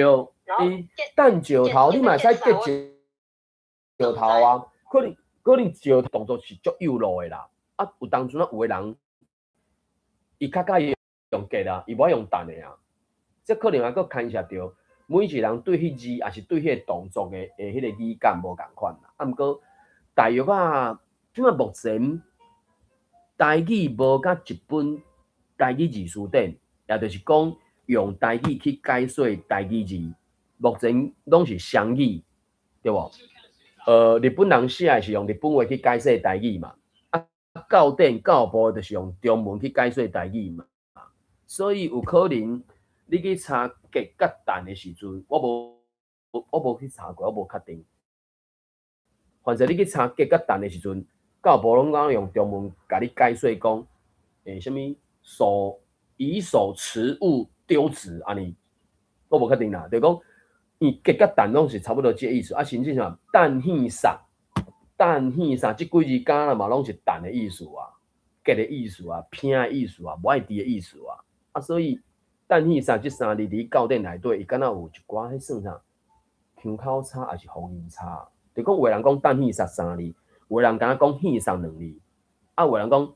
[SPEAKER 1] 伊旦石頭，你嘛會使結石頭啊。可能可能石動作是足幼路的啦。啊，有當陣啊，有的人，伊較佮意用結啊，伊無愛用旦的啊。這可能還閣牽涉著每一個人對彼字，抑是對彼個動作的的彼個語感無仝款啦。啊，毋過大約啊，這馬目前台語無佮一本台語字辭典，也就是講用台語去解說台語字，目前攏是雙語，對無？日本人寫的是用日本話去解說台語嘛，啊，教典教部就是用中文去解說台語嘛，所以有可能你去查結佮旦的時陣，我無去查過，我無確定。反正你去查結佮旦的時陣，教部攏講用中文共你解說講，啥物手以手持物丟擲按呢，我無確定啦，就是講伊結佮旦攏是差不多這個意思，啊，甚至啥旦戲殺、旦戲殺，這幾字加啦嘛攏是旦的意思啊，結的意思啊，拼的意思啊，無愛佇的意思啊，啊，所以旦戲殺這三字佇教典內底，伊敢若有一寡彼算啥腔口差，抑是方音差，就講有的人講旦戲殺三字，有的人敢若講戲殺兩字，啊，有的人講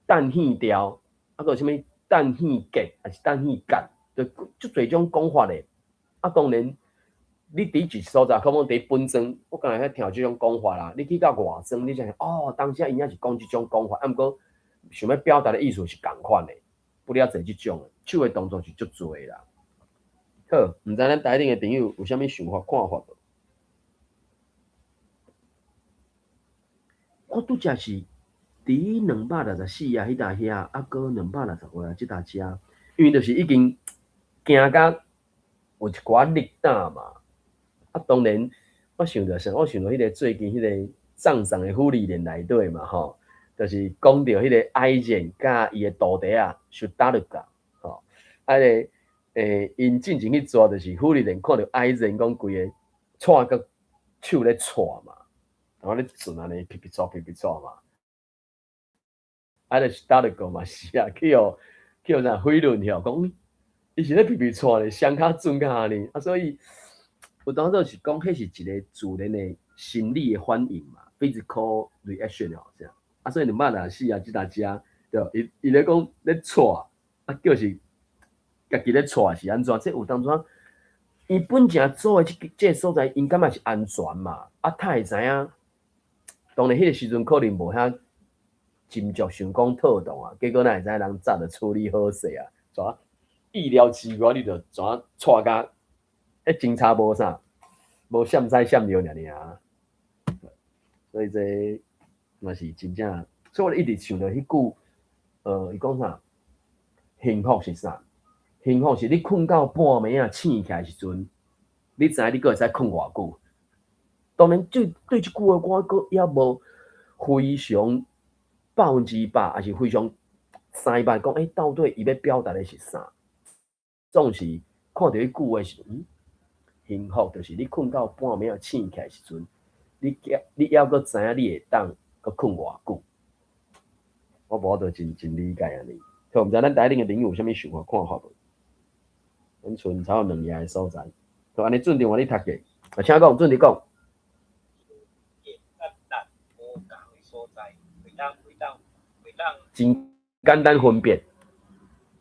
[SPEAKER 1] 旦戲調，啊，閣有啥物旦戲結，抑是旦戲結，就足濟種講法的。啊，當然，你佇一所在，可能佇本莊，我敢若遐聽這種講法啦。你去到外莊，你才哦，當時𪜶是講這種講法，啊，毋過想欲表達的意思是仝款的，不了濟這種的，手的動作是足濟啦。好，毋知咱台頂的朋友有啥物想法看法無？我拄則是佇264啊，彼搭遐，啊，閣260歲啊，這搭遮，因為就是已經行甲有一寡力膽嘛。啊，當然，我想著啥？我想著彼個最近彼個藏藏的芙莉蓮內底嘛，吼，就是講著彼個愛人佮伊的徒弟啊，修達魯甲，吼，啊個𪜶進前去抓，就是芙莉蓮看著愛人講規个掣佮手咧掣嘛，然後咧轉按呢，皮皮掣皮皮掣嘛，啊，就是達魯甲嘛是啊，去予去予啥非論許講，伊是咧皮皮掣咧，雙跤轉甲按呢，啊，所以有當做是講，彼是一個自然的心理的反應嘛，physical reaction 哦，啥啊，所以264啊，這搭遮對，伊伊咧講咧掣，啊，叫是家己咧掣是按怎？這有當陣伊本正做的這這个所在，𪜶感覺是安全嘛？啊，他會知影，當然彼個時陣可能無遐斟酌想講妥當啊，結果哪會知人早就處理好勢啊，怎意料之外，你就怎掣甲彼警察無啥，無閃使閃著爾爾，所以這嘛是真正，所以我一直想著彼句，伊講啥？幸福是啥？幸福是你睏到半暝仔醒起來時陣，你知影你閣會使睏偌久。當然，這對這句話我閣猶無非常100%，抑是非常知白講，到底伊欲表達的是啥？總是看著彼句話時，幸福就是你睏到半暝仔醒起來時陣，你你猶閣知影你會當閣睏偌久。我無法度真真理解按呢。好，毋知咱台頂的朋友有啥物想法看法無？阮賰差不多2頁的所在。好，按呢準定換你讀者，啊，請講，準你講。
[SPEAKER 4] 無仝的所在，會當
[SPEAKER 1] 真簡單分辨。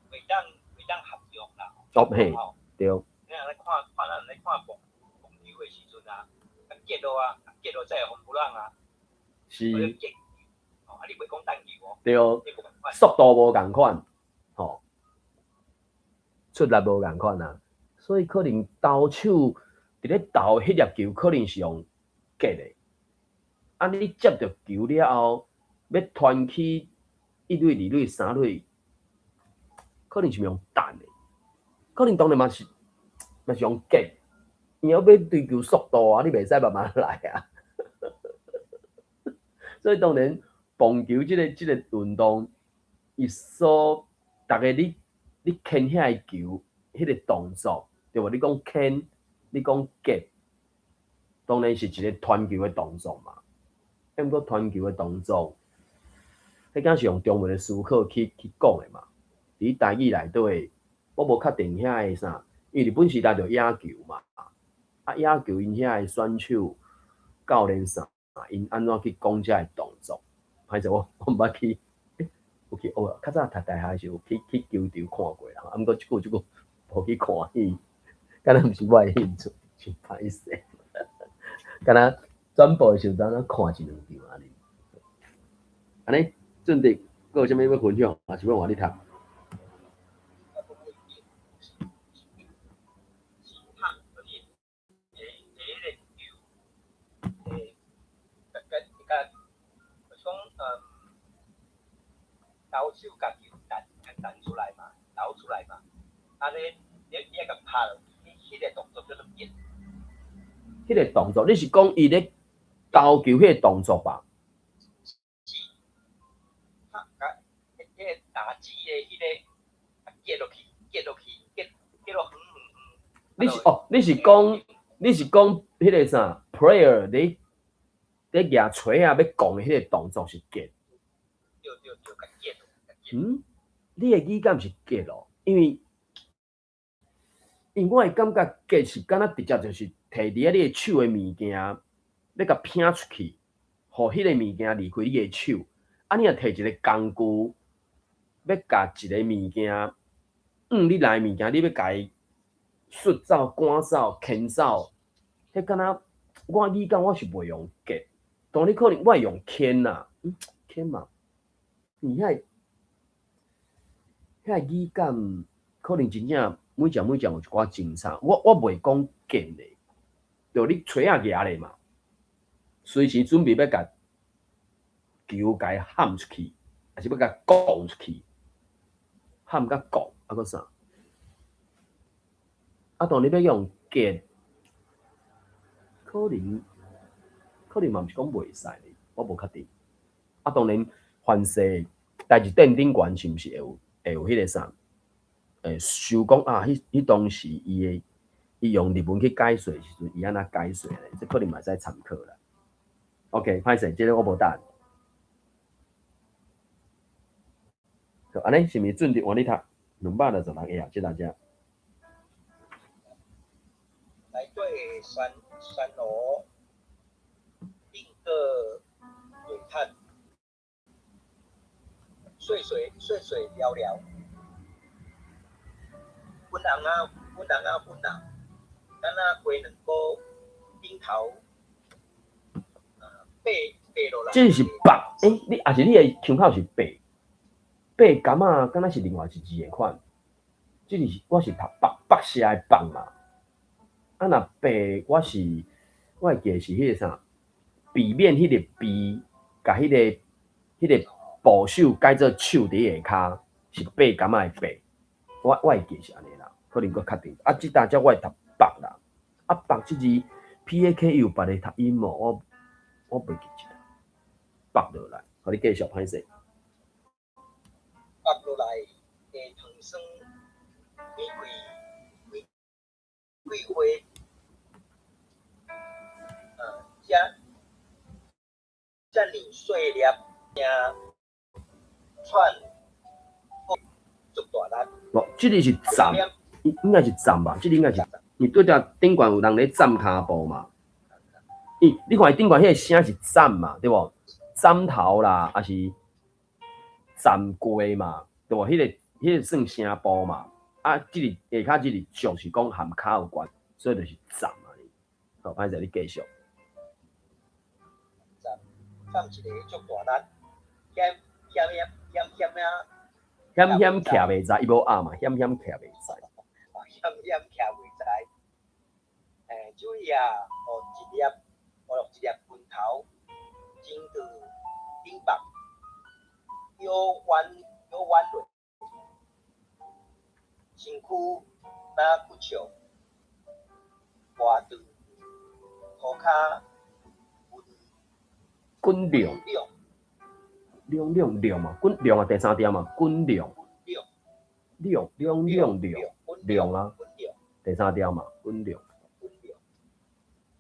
[SPEAKER 4] 會當合用啦。
[SPEAKER 1] 哦嘿，對。
[SPEAKER 4] 你若咧看看咱咧看棒棒球的時陣啊，啊結落啊，結落才會風布朗啊。
[SPEAKER 1] 是。
[SPEAKER 4] 哦，啊你袂講彈球哦。
[SPEAKER 1] 對，速度無仝款，吼，出力無仝款啊，所以可能投手佇咧投彼粒球，可能是用結的。啊，你接著球了後，欲傳去一壘、二壘、三壘，可能是用彈的，可能當然嘛是用結，因為欲追求速度啊，你袂使慢慢來啊。所以當然，棒球這個運動，伊所逐个你牽遐个球，彼個動作，對無？你講牽，你講結，當然是一個傳球的動作嘛。啊，毋過傳球的動作，彼敢是用中文的思考去講的嘛？佇台語內底，我無確定遐個啥，因為日本時代就野球嘛，啊野球𪜶遐个選手、教練啥，𪜶按怎去講這个動作？歹勢我毋捌去，有去學，較早讀大學時有去球場看過啦，啊毋過這久這久無去看戲，敢若毋是我的興趣，真歹勢。敢若轉播的時陣，咱看一兩場按呢。按呢，俊迪，閣有啥物欲分享，抑是欲換你讀？
[SPEAKER 4] 投手共球彈出來嘛，投出來嘛，啊你愛共拍落去，彼個動作叫做結。
[SPEAKER 1] 彼個動作，你是講伊咧投球彼個動作吧？
[SPEAKER 4] 是，拍共彼個打擊的彼個，啊結落去，結落去，結落遠遠遠。
[SPEAKER 1] 你是哦？你是講彼個啥？Player 咧舉錘仔欲摃的彼個動作是結？
[SPEAKER 4] 對對對，共結。
[SPEAKER 1] 嗯，你的語感是結哦，因為我會感覺結是敢若直接就是提佇咧你的手的物件，欲共拚出去，予彼個物件離開你的手。啊，你若提一個工具，欲共一個物件，你來的物件，你欲共伊摔走、趕走、牽走，彼敢若我語感我是袂用結，當然可能我會用牽啦，牽嘛，你遐。遐語感可能真正每隻每隻有一寡精彩，我袂講結的，就你錘仔舉咧嘛，隨時準備欲共球共伊譀出去，抑是欲共摃出去，譀佮摃，啊閣啥？啊，當你欲用結，可能嘛毋是講袂使，我無確定。啊，當然凡勢代誌殿頂懸是毋是會有彼個啥？想講啊，彼當時伊用日文去解說的時陣，伊按怎解說咧？這可能嘛會使參考啦。OK，歹勢，這个我無答案。好，按呢是毋是準佇換你讀260人會啊？這大家。
[SPEAKER 4] 內底山路頂個袂坦，細細細細寥寥。粉紅仔，粉紅仔，粉紅，敢若雞卵糕頂頭，白落來。
[SPEAKER 1] 這是白，你抑是你的腔口是白，白柑仔，敢若是另外一字的款。這是我是讀白白色的白嘛。啊，若白，我會記得是彼個啥，避免彼個避，共彼個部首改做手佇下跤，是白柑仔的白。我會記是按呢啦，可能閣確定。啊，這搭才我會讀白啦。啊，白這字 PAK 有別个讀音無？我袂記得。白落來，予你繼續歹勢。
[SPEAKER 4] 白落來的糖霜玫瑰玫瑰花，遮爾細粒，正喘足大力。
[SPEAKER 1] 無，這个是站，應該是站吧？這个應該是，你對著頂懸有人咧站跤步嘛？咦，你看伊頂懸彼個聲是站嘛，對無？枕頭啦，抑是站過嘛，對無？彼個算聲部嘛？啊，這个下跤這个足是講含跤有關，所以就是站啊。好，歹勢你繼續。
[SPEAKER 4] 站站一个足大力，險險險險啊！
[SPEAKER 1] 險險徛袂知，伊無鴨嘛，險險徛袂知。
[SPEAKER 4] 險險徛袂知。茱莉亞予一粒拳頭，伸佇頂腹，腰彎腰彎落，身軀若骨笑，跋佇塗跤
[SPEAKER 1] 滾量，兩兩兩嘛，滾量啊，第三點嘛，滾量，量兩兩兩量啊，第三點嘛，滾量。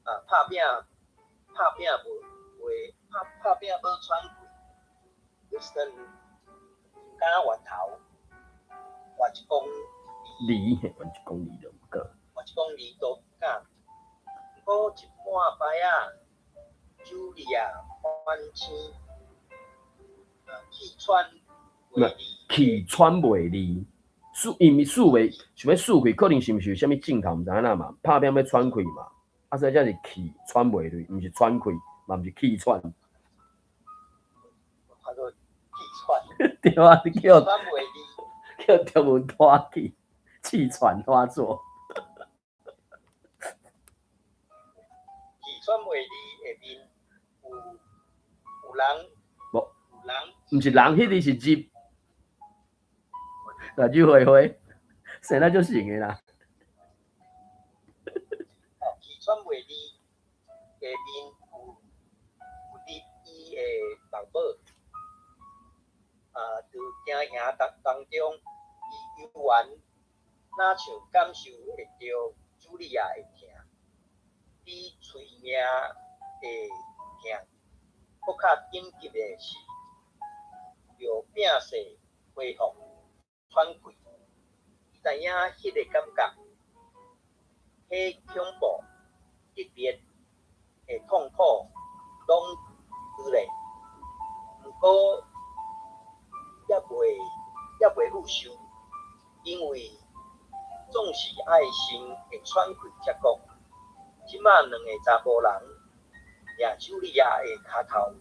[SPEAKER 4] 啊，拍拚拍拚無袂拍拍拚無喘氣，Winston 毋敢回頭，跋一公
[SPEAKER 1] 里，跋一公里都毋敢。
[SPEAKER 4] 跋一公里都毋敢。毋過一半擺仔，茱莉亞反生，氣喘袂
[SPEAKER 1] 氣喘袂利，喘伊毋是喘袂，想欲喘氣，可能是毋是有啥物症頭，毋知影哪嘛，拍拚欲喘氣嘛，啊所以才是氣喘袂利，毋是喘氣，嘛毋是氣喘。
[SPEAKER 4] 叫做氣喘。
[SPEAKER 1] 對啊，你叫
[SPEAKER 4] 喘袂利，
[SPEAKER 1] 叫中文拖去，氣喘發作。
[SPEAKER 4] 氣喘袂利下面有人，
[SPEAKER 1] 無
[SPEAKER 4] 有人，
[SPEAKER 1] 毋是人，彼个是入，目睭花花，生得足像的啦。
[SPEAKER 4] 哦，氣喘袂利下面有入伊的目寶，啊，佇驚嚇當中，伊猶原若像感受會著茱莉亞的疼，比催命的疼閣較緊急的是，著摒勢恢復喘氣。伊知影彼个感覺，彼恐怖、特別的痛苦攏佇咧，毋過猶未付受，因為總是愛先會喘氣才講。這馬兩個查埔人掠茱莉亞的跤頭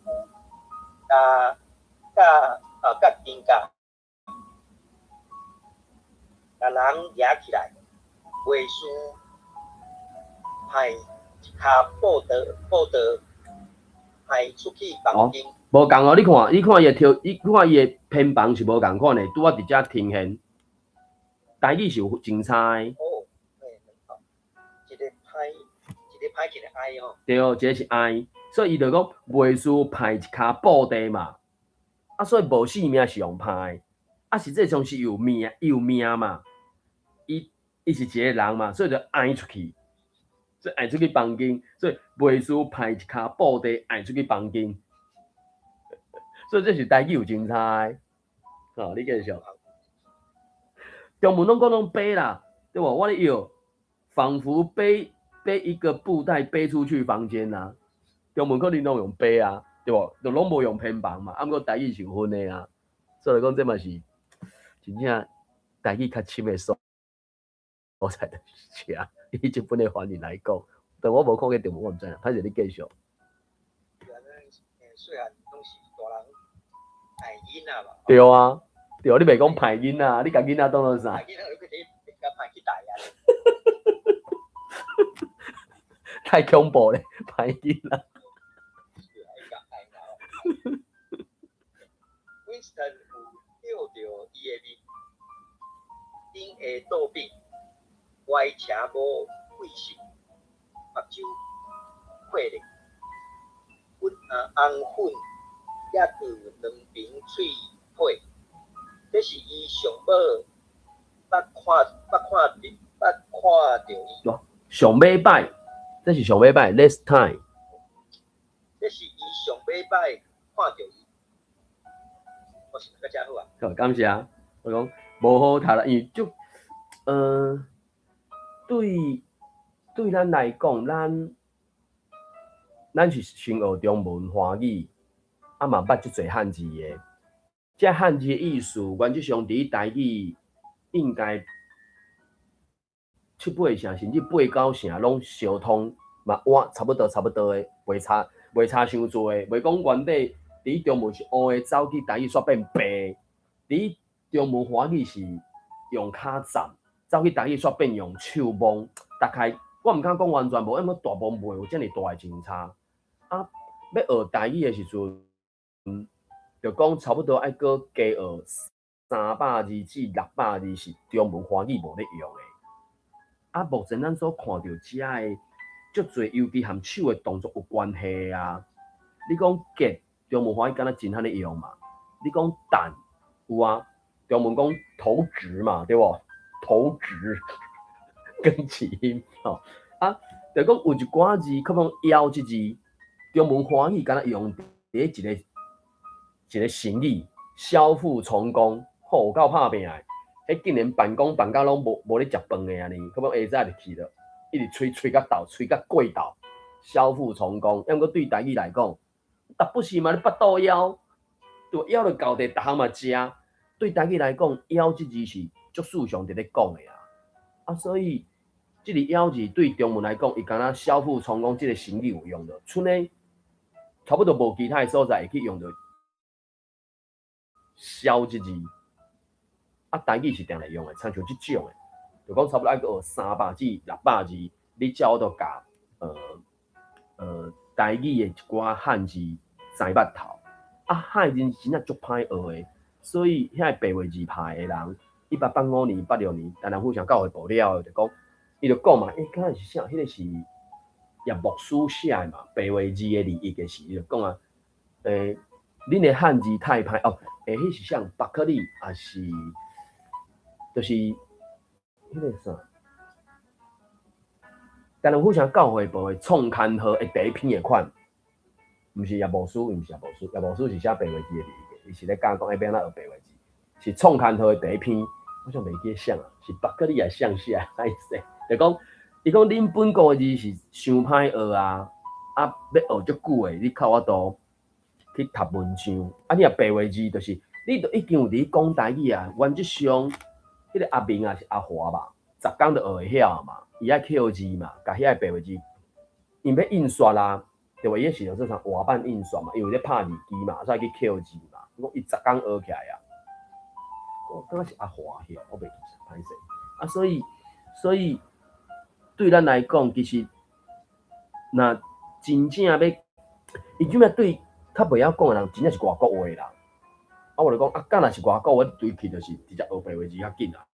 [SPEAKER 4] 佮佮啊佮肩胛，共人夯起來，袂輸派一跤布袋布袋派出去房間。
[SPEAKER 1] 無仝哦，你看，你看伊的條，你看伊的偏旁是無仝款的，拄仔佇遮呈現。台語是有真差的。
[SPEAKER 4] 哦，對，一个歹，一个歹，一个愛吼。
[SPEAKER 1] 對，一个是愛，所以伊就講袂輸派一跤布袋嘛。啊，所以無性命是用派，啊，實際上是有命，有命嘛。伊是一个人嘛，所以就愛出去，所以愛出去房間，所以袂輸派一跤布袋愛出去房間。所以這是台語有真差的。好，你繼續。中文攏講攏背啦，對無？我咧搖，仿佛背一個布袋背出去房間啦。中文可能攏用背啊，對無？就攏無用偏旁嘛。啊，毋過台語是有分的啊。所以講這嘛是真正台語較深的所在就是這。以這本的翻譯來講，但我無看過中文，我毋知影。歹勢你繼續。
[SPEAKER 4] 細漢攏是大人害囡仔嘛。
[SPEAKER 1] 對啊，對啊，你袂講歹囡仔，你共囡仔當做啥？
[SPEAKER 4] 歹囡仔，你共歹去大啊！
[SPEAKER 1] 太恐怖咧，歹囡仔。
[SPEAKER 4] Winston 有照著伊的面頂的刀柄，歪斜無費神，目睭閉咧，粉啊紅粉也佇兩爿喙皮，這是伊上尾捌看捌看著捌看著伊。
[SPEAKER 1] 上尾擺，這是上尾擺，last time。
[SPEAKER 4] 這是伊上尾擺看著伊。我是讀甲遮好啊。
[SPEAKER 1] 好，感謝。我講無好讀啦，因為足，對咱來講，咱是先學中文華語，啊嘛捌足濟漢字的。這漢字的意思，原則上佇台語應該七八成，甚至八九成攏相通，嘛換差不多的，袂差傷濟。袂講原底佇中文是烏的，走去台語煞變白。佇中文華語是用跤站，走去台語煞變用手摸。大概我毋敢講完全無，因為大部分袂有遮爾大的真差。啊，欲學台語的時陣，就講差不多愛閣加學300字至600字是中文華語無咧用的。啊，目前咱所看著遮的足濟，尤其含手的動作有關係啊。你講結中文華語敢若真罕咧用嘛？你講擲有啊，中文講投擲嘛，對無？投擲跟起音吼。啊，就講有一寡字，可能枵這字，中文華語敢若用佇一個一個成語，小腹從公，吼，有夠拍拼的。彼竟然辦公辦甲攏無咧食飯的按呢，可能下早就去了，一直催催甲沓，催甲過晝，小腹從公。抑毋過對台語來講，逐不時嘛咧腹肚枵，對，枵著到底，逐項嘛食。對台語來講，枵這字是足時常佇咧講的啊。啊，所以這個枵字對中文來講，伊敢若小腹從公這個成語有用著，賰呢差不多無其他的所在會去用著枵這字。啊，台語是定來用的，親像這種的，就講差不多愛閣學300至600字，你才有法度共台語的一寡漢字知捌透。啊，漢字真正足歹學的，所以遐個白話字派的人，1885年、86年，台南府城教會報了後，就講，伊就講嘛，欸，敢是啥？彼個是葉牧師寫的嘛，白話字的字譯的時，伊就講啊，欸，恁的漢字太歹哦，欸，彼是啥？巴克利抑是？就是彼個啥，台南府城教會報的創刊號的第一篇的款，毋是葉牧師，毋是葉牧師，葉牧師是寫白話字的字，伊是咧教講欲按怎學白話字，是創刊號的第一篇，我想袂記啥啊，是巴克利還是啥寫的，歹勢，就講，伊講恁本國的字是傷歹學啊，啊，欲學足久的，你較有法度去讀文章，啊，你若白話字，就是你都已經有佇講台語啊，原則上。彼個阿明抑是阿華吧，10工就學會曉嘛。伊愛刻字嘛，共遐個白話字，因欲印刷啦，對無？伊彼時陣做啥活版印刷嘛，因為咧拍字機嘛，所以去刻字嘛。講伊10工學起來啊，我感覺是阿華去，我袂記歹勢。啊，所以對咱來講，其實若真正欲，伊這擺對較袂曉講的人，真正是外國話啦。啊，我就講啊，敢若是外國話，對去就是直接學白話字較緊啦。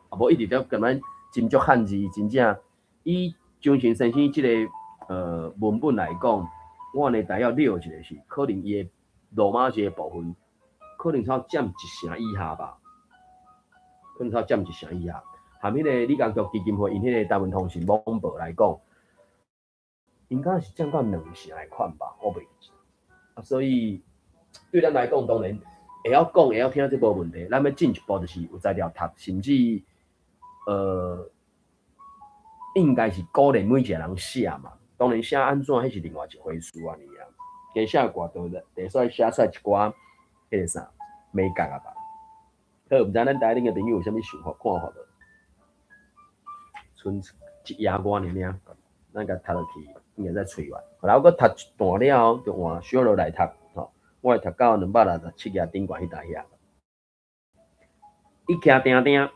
[SPEAKER 1] 啊，無一直咧共咱斟酌漢字，真正以張先生這個文本來講，我按呢大約了一下是，可能伊的羅馬字的部分，可能才佔一成以下吧，可能才佔一成以下。含彼個李江國基金會𪜶彼個台灣通信網報來講，應該是佔到兩成的款吧，我袂記。啊，所以對咱來講，當然會曉講、會曉聽，這無問題。咱欲進一步就是有才調讀，甚至應該是鼓勵每一個人寫嘛。當然寫按怎，彼是另外一回事按呢啊。加寫偌多，會使寫出來一寡彼個啥美感啊吧。好，毋知咱台頂的朋友有啥物想法、看法無？賰一頁外爾爾，咱共讀落去，應該再揣完。後來我閣讀一段了後，就換小羅來讀，吼，我會讀到267頁頂懸彼搭遐。伊徛定定，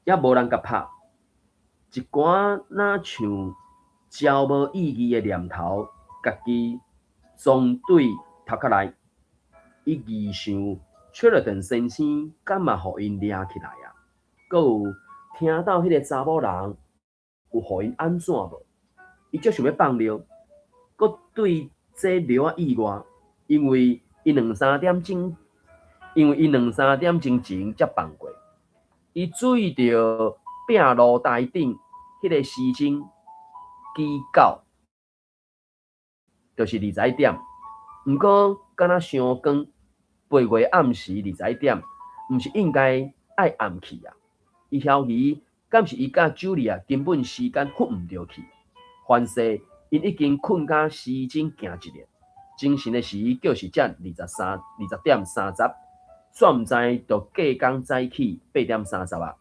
[SPEAKER 1] 也無人共拍，一寡若像招無意義的念頭，家己總對頭殼內。伊臆想，切爾頓先生敢嘛予𪜶掠起來啊？閣有聽到彼個查某人有予𪜶按怎無？伊足想欲放尿，閣對這尿仔意外，因為伊兩三點鐘前才放過。伊注意著壁爐台頂彼個時鐘機到，就是21點。毋過敢若傷光， 8月暗時21點，毋是應該愛暗去啊？伊懷疑，敢是伊佮茱莉亞根本時間赴毋著去。凡勢，𪜶已經睏甲時鐘行一日，精神的時就是才20點30，煞毋知著隔工早起8點30啊。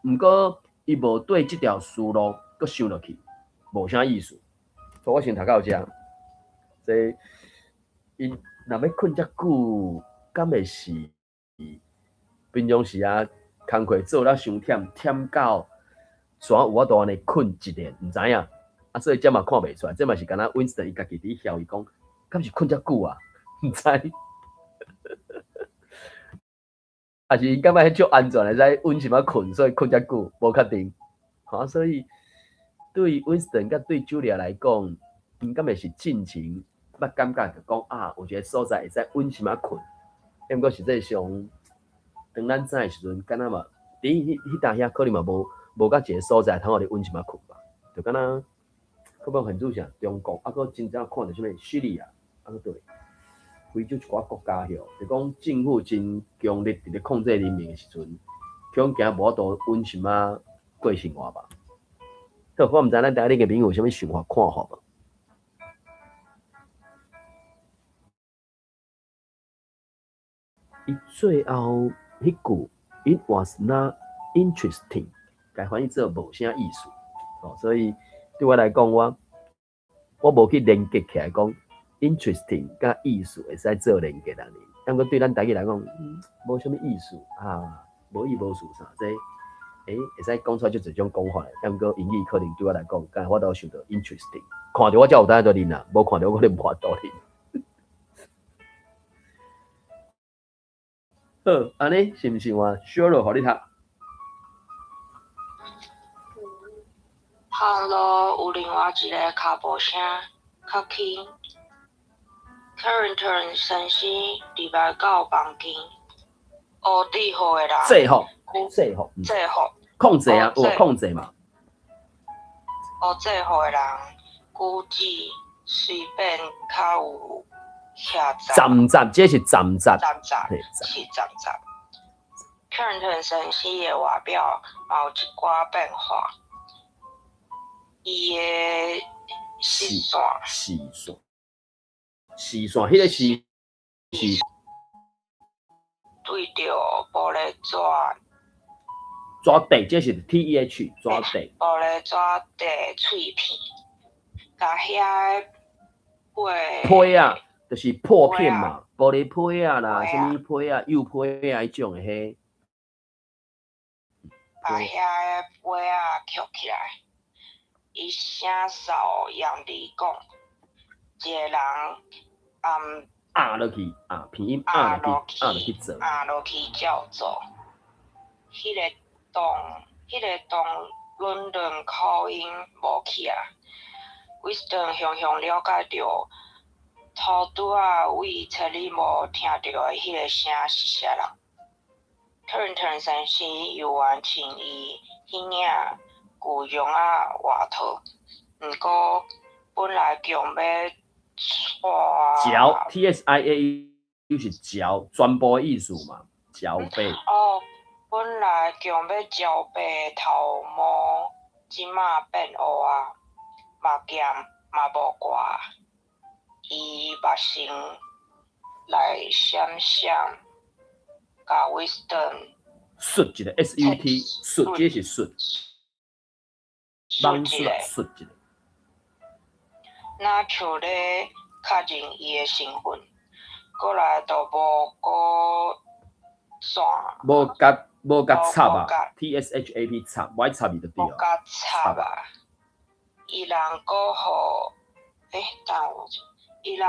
[SPEAKER 1] 毋過，伊無對這條思路閣想落去，無啥意思。所以我先讀到遮，這𪜶若欲睏遮久，敢會是平常時啊，工課做了傷忝，忝到怎有法度按呢睏一日，毋知影。啊，所以這嘛看袂出來，這嘛是敢若 Winston 伊家己佇痟伊講，敢是睏遮久啊？毋知。抑是𪜶感覺彼足安全，會使穩心仔睏，所以睏遮久，無確定。吼，所以對 Winston 佮對 Julia 來講，𪜶敢會是進前捌感覺著講啊，有一個所在會使穩心仔睏。毋過實際上，當咱早的時陣，敢若嘛，佇彼當遐可能嘛無佮一個所在通予你穩心仔睏吧，就敢若，可無很注啥中國，啊，閣真正看著啥物敘利亞，啊，閣佗，非洲一寡國家吼，就講政府真強力佇咧控制人民的時陣，恐驚無法度穩心仔過生活吧。好，我毋知咱台裡個朋友有啥物想法看法無？伊最後彼句 "It was not interesting"，共翻譯做無啥意思。哦，所以對我來講，我無去連結起來講 interesting 佮意思會使做連結按呢。毋過對咱台語來講，無啥物意思啊，無意無思啥這，會使講出來足濟種講法。毋過英語可能對我來講，敢若我都想著 interesting，看著我才有當做認啊，無看著我可能無法度認。好，按呢是毋是換小樂予你讀？
[SPEAKER 2] 巷路有另外一个跤步聲，較輕。Carrington 先生入來到房間，烏制服的人。
[SPEAKER 1] 制服，制服，
[SPEAKER 2] 制服。
[SPEAKER 1] 控制啊，有控制嘛？
[SPEAKER 2] 烏制服的人舉止隨便較有徛
[SPEAKER 1] 站站，這是站站。
[SPEAKER 2] 站站，是站站。Carrington 先生的外表嘛有一寡變化，伊的視線，
[SPEAKER 1] 視線，視線，彼個是是
[SPEAKER 2] 對著玻璃紙，
[SPEAKER 1] 紙底，這是 TEH 紙底。
[SPEAKER 2] 玻璃紙底碎片，共遐個
[SPEAKER 1] 批啊，就是破片嘛，玻璃批啊啦，啥物批啊，釉批啊，彼種的彼。
[SPEAKER 2] 共遐個杯仔抾起來，伊聲嗽嚴厲講，一個人暗
[SPEAKER 1] 壓落去，啊，鼻音壓落去，壓落去做，
[SPEAKER 2] 壓落去照做。彼個當倫敦口音無去啊。Winston 雄雄了解著，頭拄仔為千里無聽著的彼個聲是啥人。Carrington 先生猶原穿伊彼領舊絨仔外套，毋過本來強欲帶。
[SPEAKER 1] 嚼 T S I A U 是嚼，全部的意思嘛，嚼白。
[SPEAKER 2] 哦，本來強欲焦白的頭毛，這馬變烏啊，目鏡嘛無掛，伊目神來閃閃，共 Winston
[SPEAKER 1] 術一個 S U T，術這是術，網術術一個。
[SPEAKER 2] 若像咧確認伊的身份，過來就無閣線。
[SPEAKER 1] 無共插啊，T S H A P 插，無愛插伊就對。
[SPEAKER 2] 無共插啊！伊人閣予，等我者，伊人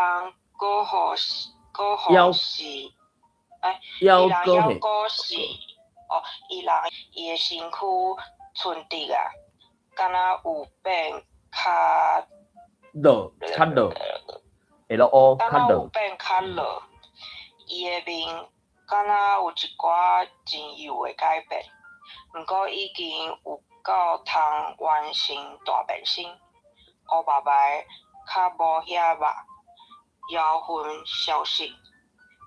[SPEAKER 2] 閣予是，閣予是，伊人猶閣是，哦，伊人伊的身軀伸直啊，敢若有變較
[SPEAKER 1] 落，較落，L O
[SPEAKER 2] 敢若有變較落，伊的面敢若有一寡真幼的改變，毋過已經有夠通完成大變身，烏白白較無遐肉，妖魂消失，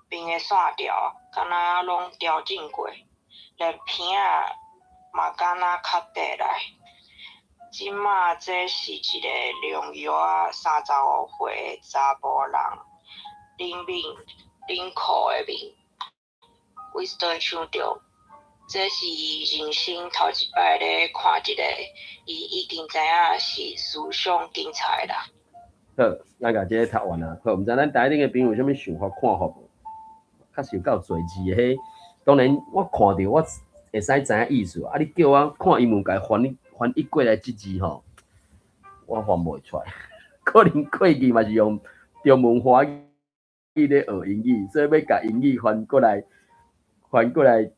[SPEAKER 2] 面的線條敢若攏調整過，連鼻仔嘛敢若較短來。這馬這是一個龍藥仔35歲的查埔人，冷面冷酷的面。Winston 想著，這是伊人生頭一擺咧看這個，伊已經知影是思想警察啦。
[SPEAKER 1] 好，咱共這個讀完啊。好，毋知咱台頂的朋友有啥物想法看法無？確實有夠濟字的，彼當然我看著我會使知影意思。啊，你叫我看伊有共翻譯過來這字吼，我翻袂出來。可能過去嘛是用中文華語咧學英語，所以欲共英語翻過來，翻過來，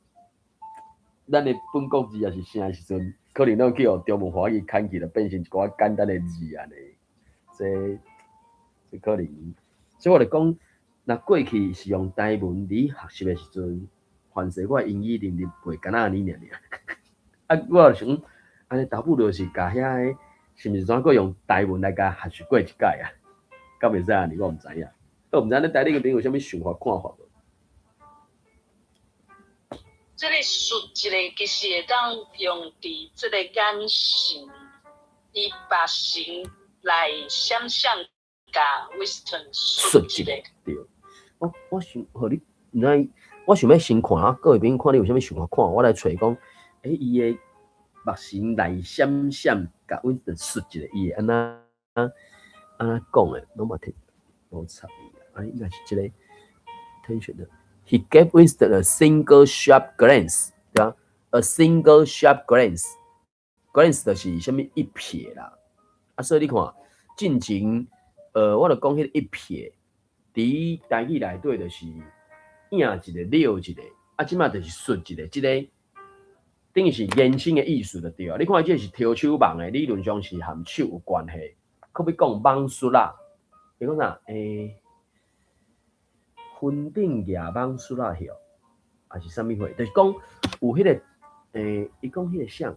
[SPEAKER 1] 咱的本國字抑是啥的時陣，可能攏去予中文華語砍去，就變成一寡簡單的字按呢。這可能，所以我就講，若過去是用台文佇學習的時陣，凡勢我英語能力袂敢若按呢爾爾。啊，我就想，按呢倒不如是共遐個，是毋是怎閣用台文來共學習過一擺啊？敢會使按呢？我毋知影。我毋知咱台頂的朋友有啥物想法看法無？
[SPEAKER 3] 這個術一個其實會當用佇這個眼神，伊目神來閃閃共 Winston 睏一下。
[SPEAKER 1] 對。我想，予你，毋知，我想欲先看啊，各位朋友看你有啥物想法看，我來揣講，伊的目神來閃閃，共 Winston 睏一下，伊會按怎按怎講的，攏嘛聽無插伊啊，應該是這個 tension 的。He gave Winston a single sharp glance，對啊，a single sharp glance，glance 就是啥物一瞥啦。啊，所以你看，進前，我就講彼個一瞥，佇台語內底就是影一個，瞟一個，啊，這馬就是睏一個，這個等於是延伸的意思就對啊。你看這個是提手網的，理論上是含手有關係。閣欲講蠓睏仔，伊講啥？雲頂舉蠓睏仔曉，還是啥物貨？就是講有彼個，伊講彼個啥？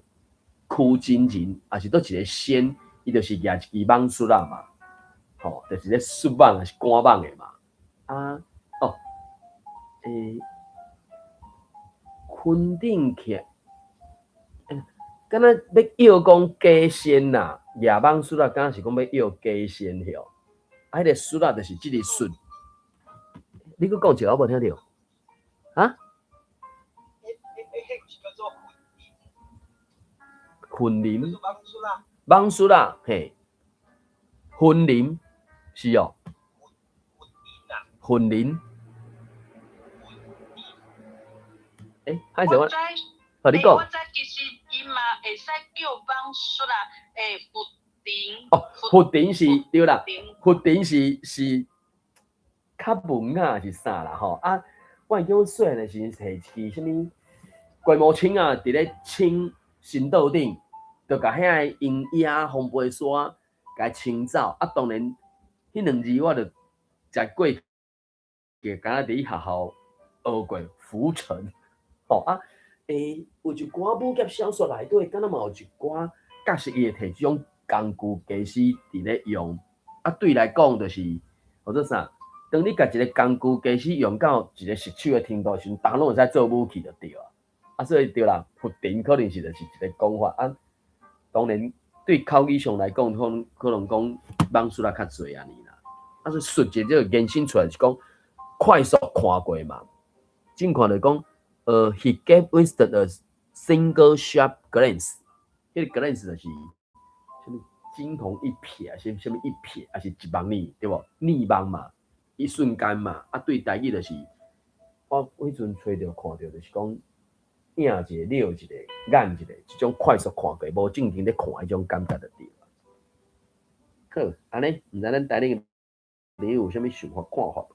[SPEAKER 1] 屈真人，抑是佗一個仙，伊就是舉一支蠓睏仔嘛，吼，就是咧睏蠓抑是趕蠓的嘛。啊，哦，雲頂徛，敢若欲約講假仙啦，舉蠓睏仔，敢若是講欲約假仙曉。啊，彼個睏仔就是這個睏。你閣講一下，我無聽著。啊？
[SPEAKER 4] 彼是叫做
[SPEAKER 1] 雲林。蠓睏仔，嘿。雲林是哦。雲林。歹勢我，好你講。
[SPEAKER 3] 我知其實伊嘛會使叫蠓睏仔，佛頂。
[SPEAKER 1] 哦，佛頂是對啦，佛頂是較文雅是啥啦吼？啊，我會記阮細漢的時陣，摕一支啥物龜毛清啊，佇咧清神桌頂，就共遐个鷹鴉風飛沙共清走。啊，當然，彼兩字我就食過去，敢若佇學校學過浮塵。吼啊，有一寡武俠小說內底，敢若嘛有一寡，確實伊會提這種工具家私佇咧用。啊，對來講就是號做啥？當你共一個工具家私用到一個熟手的程度時陣，逐攏會使做武器就對啊。啊，所以對啦，佛頂可能是就是一個講法啊。當然，對口語上來講，可能講蠓睏仔較濟按呢啦。啊，所以睏一這個延伸出來是講快速看過嘛。正看就講，he gave Winston a single sharp glance，彼個 glance 就是啥物驚鴻一瞥啊，啥物一瞥，抑是一望呢，對無？睨望嘛，一瞬間嘛。啊，對台語就是，我彼陣揣著看著就是講，影一個、瞟一個、眼一個，這種快速看過，無正經咧看彼種感覺就對啦。好，按呢，毋知咱台頂朋友有啥物想法看法？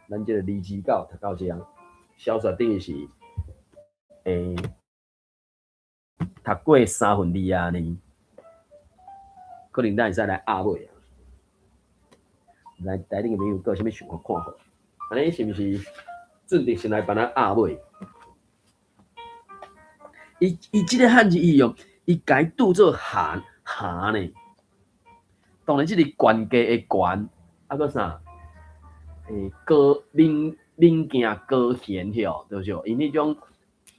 [SPEAKER 1] 咱這個29讀到這，小說等於是，讀過三分二按呢，可能咱會使來壓尾啊。來，台頂的朋友閣有啥物想法看法？按呢是毋是準備先來幫咱壓尾？伊這個漢字伊用，伊共伊拄做函函呢？當然，這個懸低的懸，啊閣啥？高明民镜高弦吼，對無？因彼種，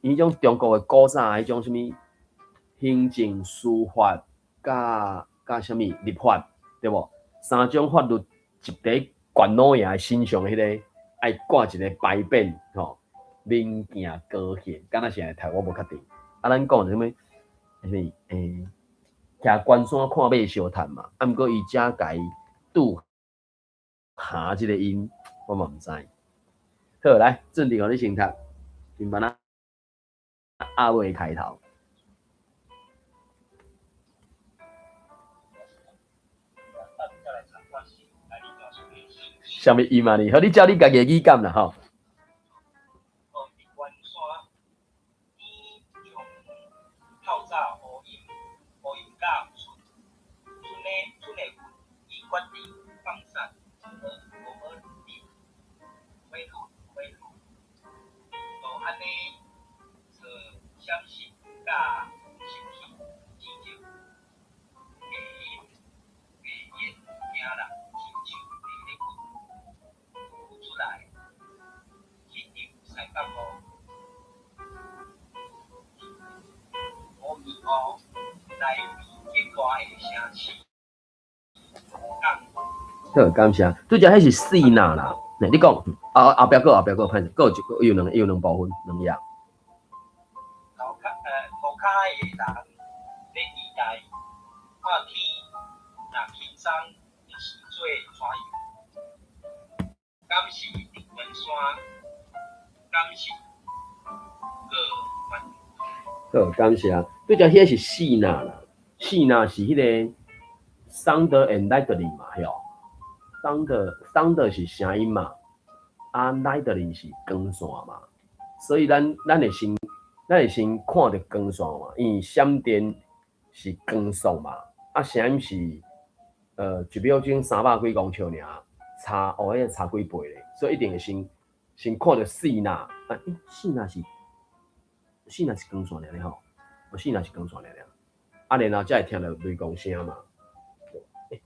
[SPEAKER 1] 因彼種中國的古早彼種啥物行政、司法佮佮啥物立法，對無？三種法律集佇縣老爺身上，彼個愛掛一个牌匾吼，民鏡高懸，敢若是會讀我無確定。啊，咱講啥物？啥物？徛關山看馬相趁嘛，啊，毋過伊遮共伊拄下這个音，我嘛毋知。好，來，準備予你先讀，金班仔阿尾開頭。啥物音啊你？好，你照你家己的語感啦吼。好，感謝。拄才彼是四若啦，你講，啊後壁閣後壁閣，歹勢，閣有一個，有兩有兩部分，兩頁。
[SPEAKER 4] 塗跤塗跤的人咧期待，看天若輕鬆會生做怎樣？敢是佇關山？敢是過關？
[SPEAKER 1] 好，感謝。拄才彼個是四若啦，四若是彼個 thunder and lightning 嘛，吼。thunder thunder 是聲音嘛，啊 lightning 是光線嘛，所以咱咱會先咱會先看著光線嘛，因為閃電是光速嘛，啊聲音是一秒鐘300幾公尺爾，差哦，彼個差幾倍咧，所以一定會先先看著四若，啊，欸，四若是四若是光線爾咧吼，哦，四若是光線爾爾，啊，然後才會聽著雷公聲嘛，欸，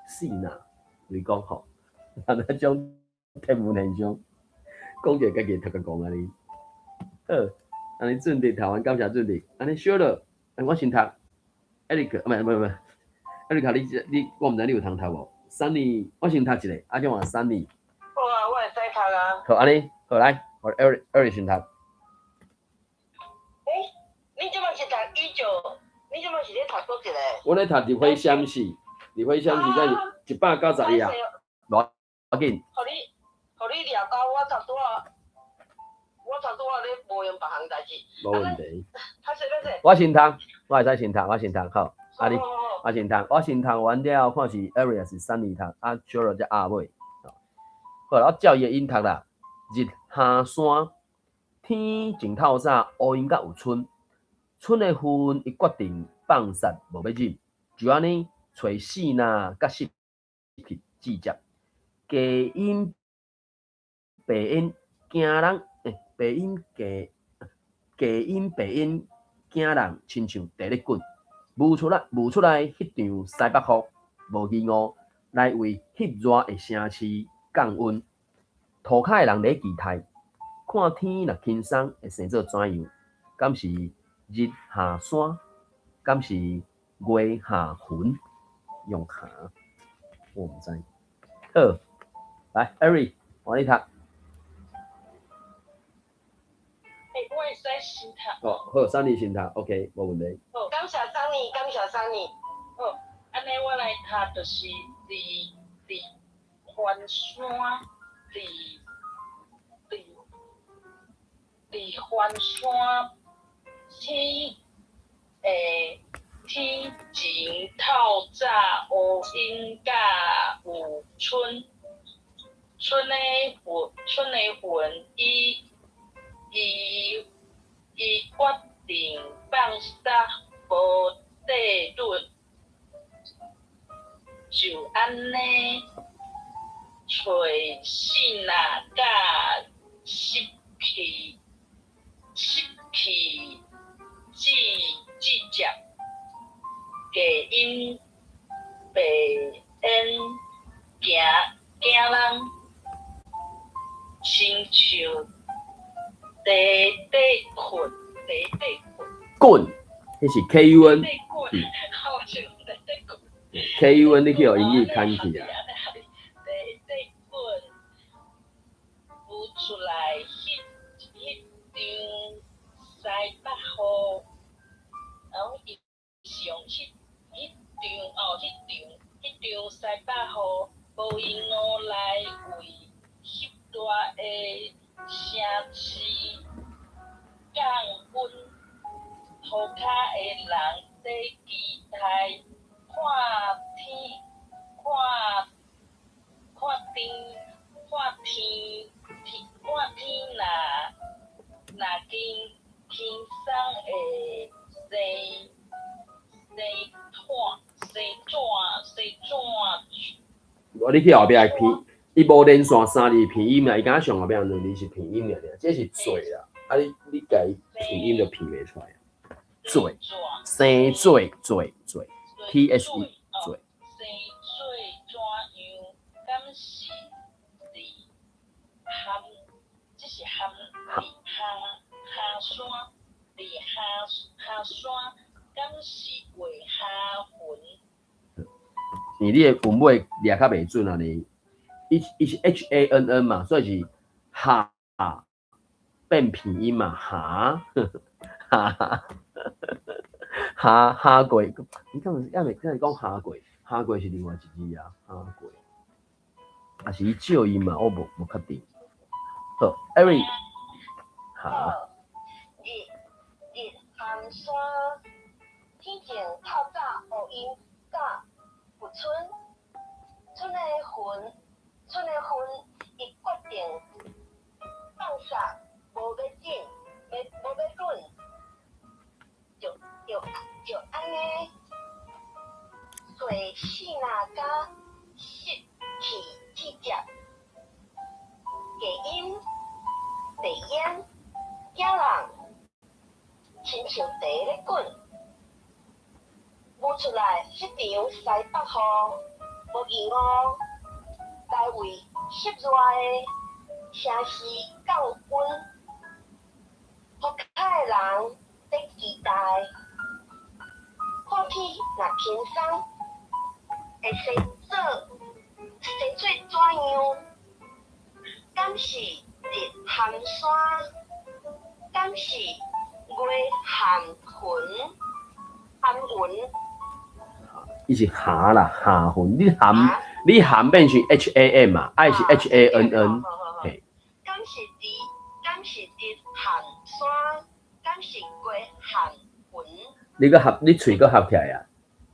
[SPEAKER 1] 四若。雷公吼，啊，那種天文現象，講者家己頭殼戇按呢。好，按呢準佇台灣感謝準佇，按呢小樂，我先讀，Eric，毋毋毋，Eric 你你我毋知你有通讀無？Sunny，我先讀一个，啊，再換 Sunny。
[SPEAKER 2] 好啊，我會使讀啊。
[SPEAKER 1] 好，按呢，好來，我 Eric Eric 先讀。
[SPEAKER 2] 欸，你這擺是讀一九，你這擺是咧讀佗一个？
[SPEAKER 1] 我咧讀日火閃死，日火閃死才是191啊，無要緊。
[SPEAKER 2] 予你，予你掠到我頭拄仔，我頭拄仔咧無閒別項代誌。
[SPEAKER 1] 無問題。
[SPEAKER 2] 歹勢歹勢。
[SPEAKER 1] 我先讀，我會使先讀，我先讀，好。啊你，我先讀，我先讀完了後，看是 Area 是三二讀，啊小樂才壓尾。好，我照伊的音讀啦。日下山，天晴透早，烏雲甲有春，春的雲伊決定放殺無欲忍，就按呢，揣四若佮失去知覺，低音白音驚人，欸，白音低低音白音驚人，親像地咧滾，霧出來霧出來，彼場西北風無疑誤來為翕熱的城市降溫。塗跤的人咧期待，看天若輕鬆會生做怎樣？敢是日下山？敢是月下雲？用下，我毋知。好，來，Eric，換你讀。
[SPEAKER 3] 欸，我會使先讀。
[SPEAKER 1] 哦，好，Sunny 先讀，OK，無問題。
[SPEAKER 2] 好，感謝 Sunny，感謝 Sunny。
[SPEAKER 3] 好，按呢我來讀就是佇佇環山，佇佇佇環山天天晴透早，烏雲佮有春，春的雲，春的雲伊伊伊決定放殺無底論，就按呢，揣四若佮失去失去知知覺，低音白煙驚驚人，親像地底困，地底困，
[SPEAKER 1] 滾，彼是 KUN
[SPEAKER 3] 地滾，我想地底困。
[SPEAKER 1] KUN 你去予英語牽去啊。
[SPEAKER 3] 地底滾，浮出來彼場西北雨，然後伊是用彼場哦，彼場西北雨，無閒來為翕熱的城市降溫。塗跤的人咧期待看天看看天看天天看天若真輕鬆會生生炭生紙生紙。
[SPEAKER 1] 無你去後壁拼，伊無連續三字拼音啦，伊敢若上後壁兩字是拼音爾爾，這是做啦，啊你共伊拼音就拼袂出來。做生做做做 TSE 做。
[SPEAKER 3] 生做怎樣？敢是佇含？這是含佇下下山，佇下下山，敢是過下雲？
[SPEAKER 1] 你的文尾掠較袂準啊！你伊是 HANN 嘛，所以是哈變拼音嘛，哈哈哈哈過。你敢有抑未？敢是講哈過？哈過是另外一字啊，哈過。抑是伊借音嘛？我無確定。好，Eric，哈。
[SPEAKER 2] 日日寒山，天晴透早烏陰甲有春，春的雲，春的雲，伊決定放捒，無欲緊，欲無欲忍，就按呢，做四若甲失去知覺，低音白煙，驚人，親像茶咧滾。浮出來彼場西北雨，無閒來為翕熱的城市降溫。塗跤的人咧期待，看天若輕鬆，會生做怎樣？敢是日寒山？敢是月寒雲？寒雲？
[SPEAKER 1] 伊是哈啦，哈雲，你含變成 HAM 嘛，愛是 HANN，嘿。
[SPEAKER 2] 敢是佇寒山？敢是過寒雲？
[SPEAKER 1] 你閣合，你喙閣合起來啊？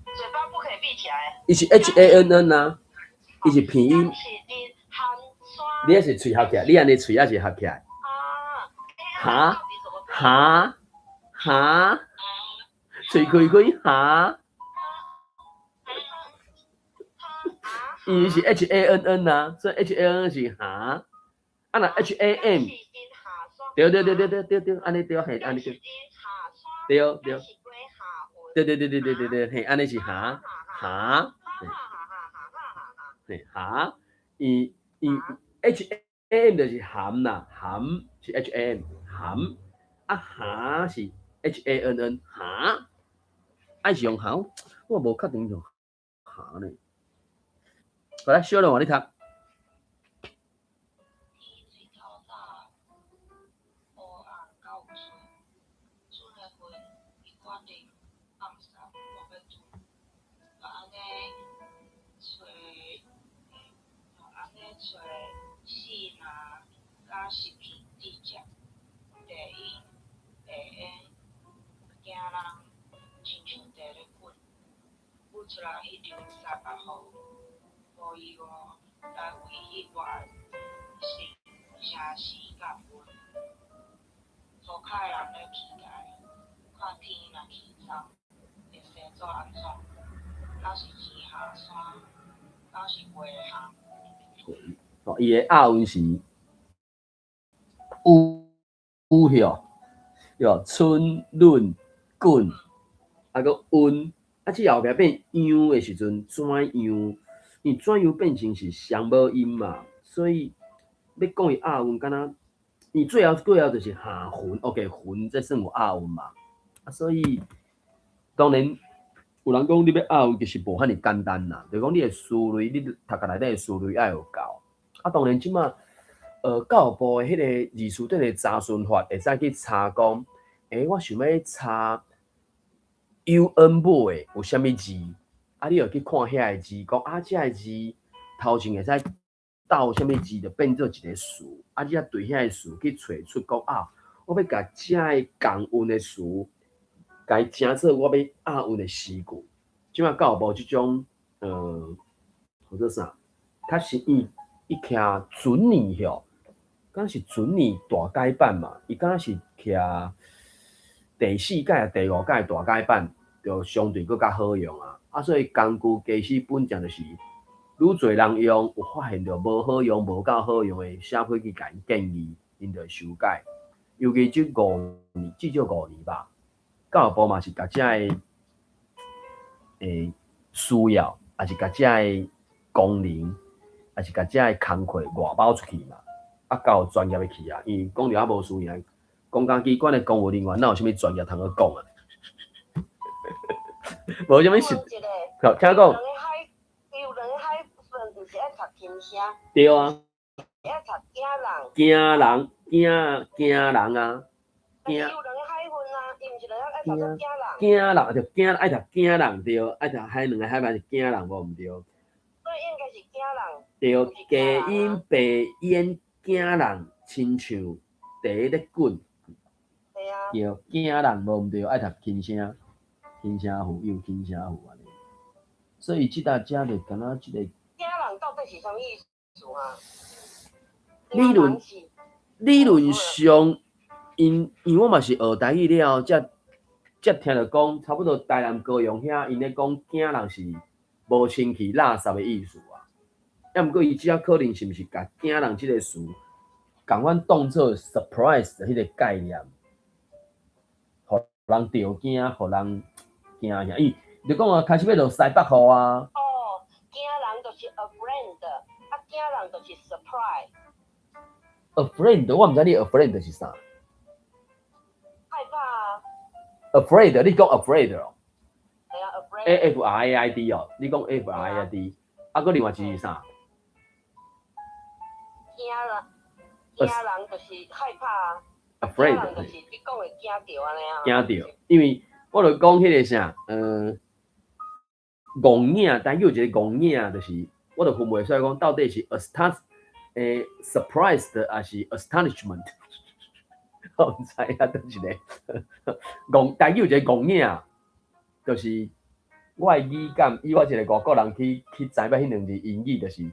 [SPEAKER 2] 嘴巴不可以閉起來。
[SPEAKER 1] 伊是 HANN 啊，伊是拼音。
[SPEAKER 2] 敢是佇寒山？
[SPEAKER 1] 你抑是喙合起來，你按呢喙抑是合起來。
[SPEAKER 2] 啊。
[SPEAKER 1] 哈哈哈，喙開開哈。伊是 HANN 啊，所以 HANN 是哈，啊若 HAM，對對對對對對對，按呢對，嘿，按呢對，對對，對對對對對對對，嘿，按呢是哈哈，嘿哈，伊 HAM 就是含啦，含是 HAM 含，啊哈是 HANN 哈，愛是用哈，我無確定用哈呢。好來，小龍，你讀。
[SPEAKER 2] 天水透早，烏紅到有春，春的雲，伊決定放捒無欲陣，就按呢揣，就按呢揣四若佮失去知覺，地音白煙，驚人親像茶咧滾，浮出來彼場西北雨。無意外來為翕熱城市降溫。塗跤的人咧期待，看天若輕鬆，會生做按怎？敢是佇下山？敢是過寒？
[SPEAKER 1] 哦，伊的押韻是有有許，對，春潤滾，啊閣溫，啊這後壁變樣的時陣怎樣？因為怎樣變成是雙母音嘛，所以欲講伊押韻，敢若伊最後最後就是下魂，OK，魂這算有押韻嘛？啊，所以當然有人講你欲押韻其實無遐爾簡單啦，就是講你的思慮，你讀冊內底的思慮愛有夠。啊，當然這馬教育部的彼个字詞典的查詢法，會使去查講，我想欲查有恩尾的有啥物字，啊，你就去看遐个字，講啊，這个字頭前會使鬥啥物字，就變做一个詞，啊，你才對遐个詞去揣出講啊，我欲共這个仝韻的詞，共伊成做我欲押韻的詩句。這馬教育部這種號做啥？較實伊伊徛準年吼，敢是準年大改版嘛？伊敢若是徛第四屆、第五屆大改版，就相對閣較好用啊。啊，所以工具加死本正就是愈濟人用，有發現著無好用、無夠好用的，寫批去共𪜶建議，𪜶就會修改。尤其這五年，至少五年吧，教育部嘛是共這个需要，抑是共這个功能，抑是共這个工課外包出去嘛，啊，交專業的去啊，因為講著較無輸贏，公家機關的公務人員哪有啥物專業通好講啊？無啥物實，好，聽講。
[SPEAKER 2] 兩个海有兩个海分，毋是愛讀輕聲。
[SPEAKER 1] 對啊。
[SPEAKER 2] 愛讀驚人。
[SPEAKER 1] 驚人，驚驚人啊！
[SPEAKER 2] 驚。有兩个海分啊，伊毋是兩個愛讀做驚人。
[SPEAKER 1] 驚人就驚，愛讀驚人對，愛讀海兩个海分是驚人無毋對。
[SPEAKER 2] 所以應該是驚人。
[SPEAKER 1] 對，低音白煙驚人，親像茶咧滾。
[SPEAKER 2] 對啊。
[SPEAKER 1] 對，驚人無毋對，愛讀輕聲，輕聲符有輕聲符按呢。所以這搭遮就敢若這个。
[SPEAKER 2] 驚人到底是啥物意思啊？
[SPEAKER 1] 理論上，因為我嘛是學台語了後，才聽著講，差不多台南高雄遐，𪜶咧講驚人是無清氣垃圾的意思啊。抑毋過伊這可能是毋是共驚人這个詞，仝款當做 surprise 的彼个概念，予人著驚，予人驚嚇。伊就講啊，開始欲落西北雨啊。
[SPEAKER 2] 哦，驚人就是 afraid，啊驚人就是 surprise。
[SPEAKER 1] afraid，我毋知你 afraid 是啥。
[SPEAKER 2] 害怕啊。
[SPEAKER 1] afraid，你講 afraid 哦。
[SPEAKER 2] 係啊，afraid。
[SPEAKER 1] A F R A I D 哦，你講 A F R A I D，啊，閣另外一個是啥？
[SPEAKER 2] 驚人，驚人就是害怕啊。
[SPEAKER 1] afraid。
[SPEAKER 2] 驚人就是你講的驚著按呢啊。
[SPEAKER 1] 驚著，因為我就講彼個啥，戇影，但有一個戇影，就是我就分袂出來講到底是 aston surprised 抑是 astonishment，我毋知啊，佗一个戇，但有一個戇影，就是我的語感，以我一個外國人去知影彼兩字英語，就是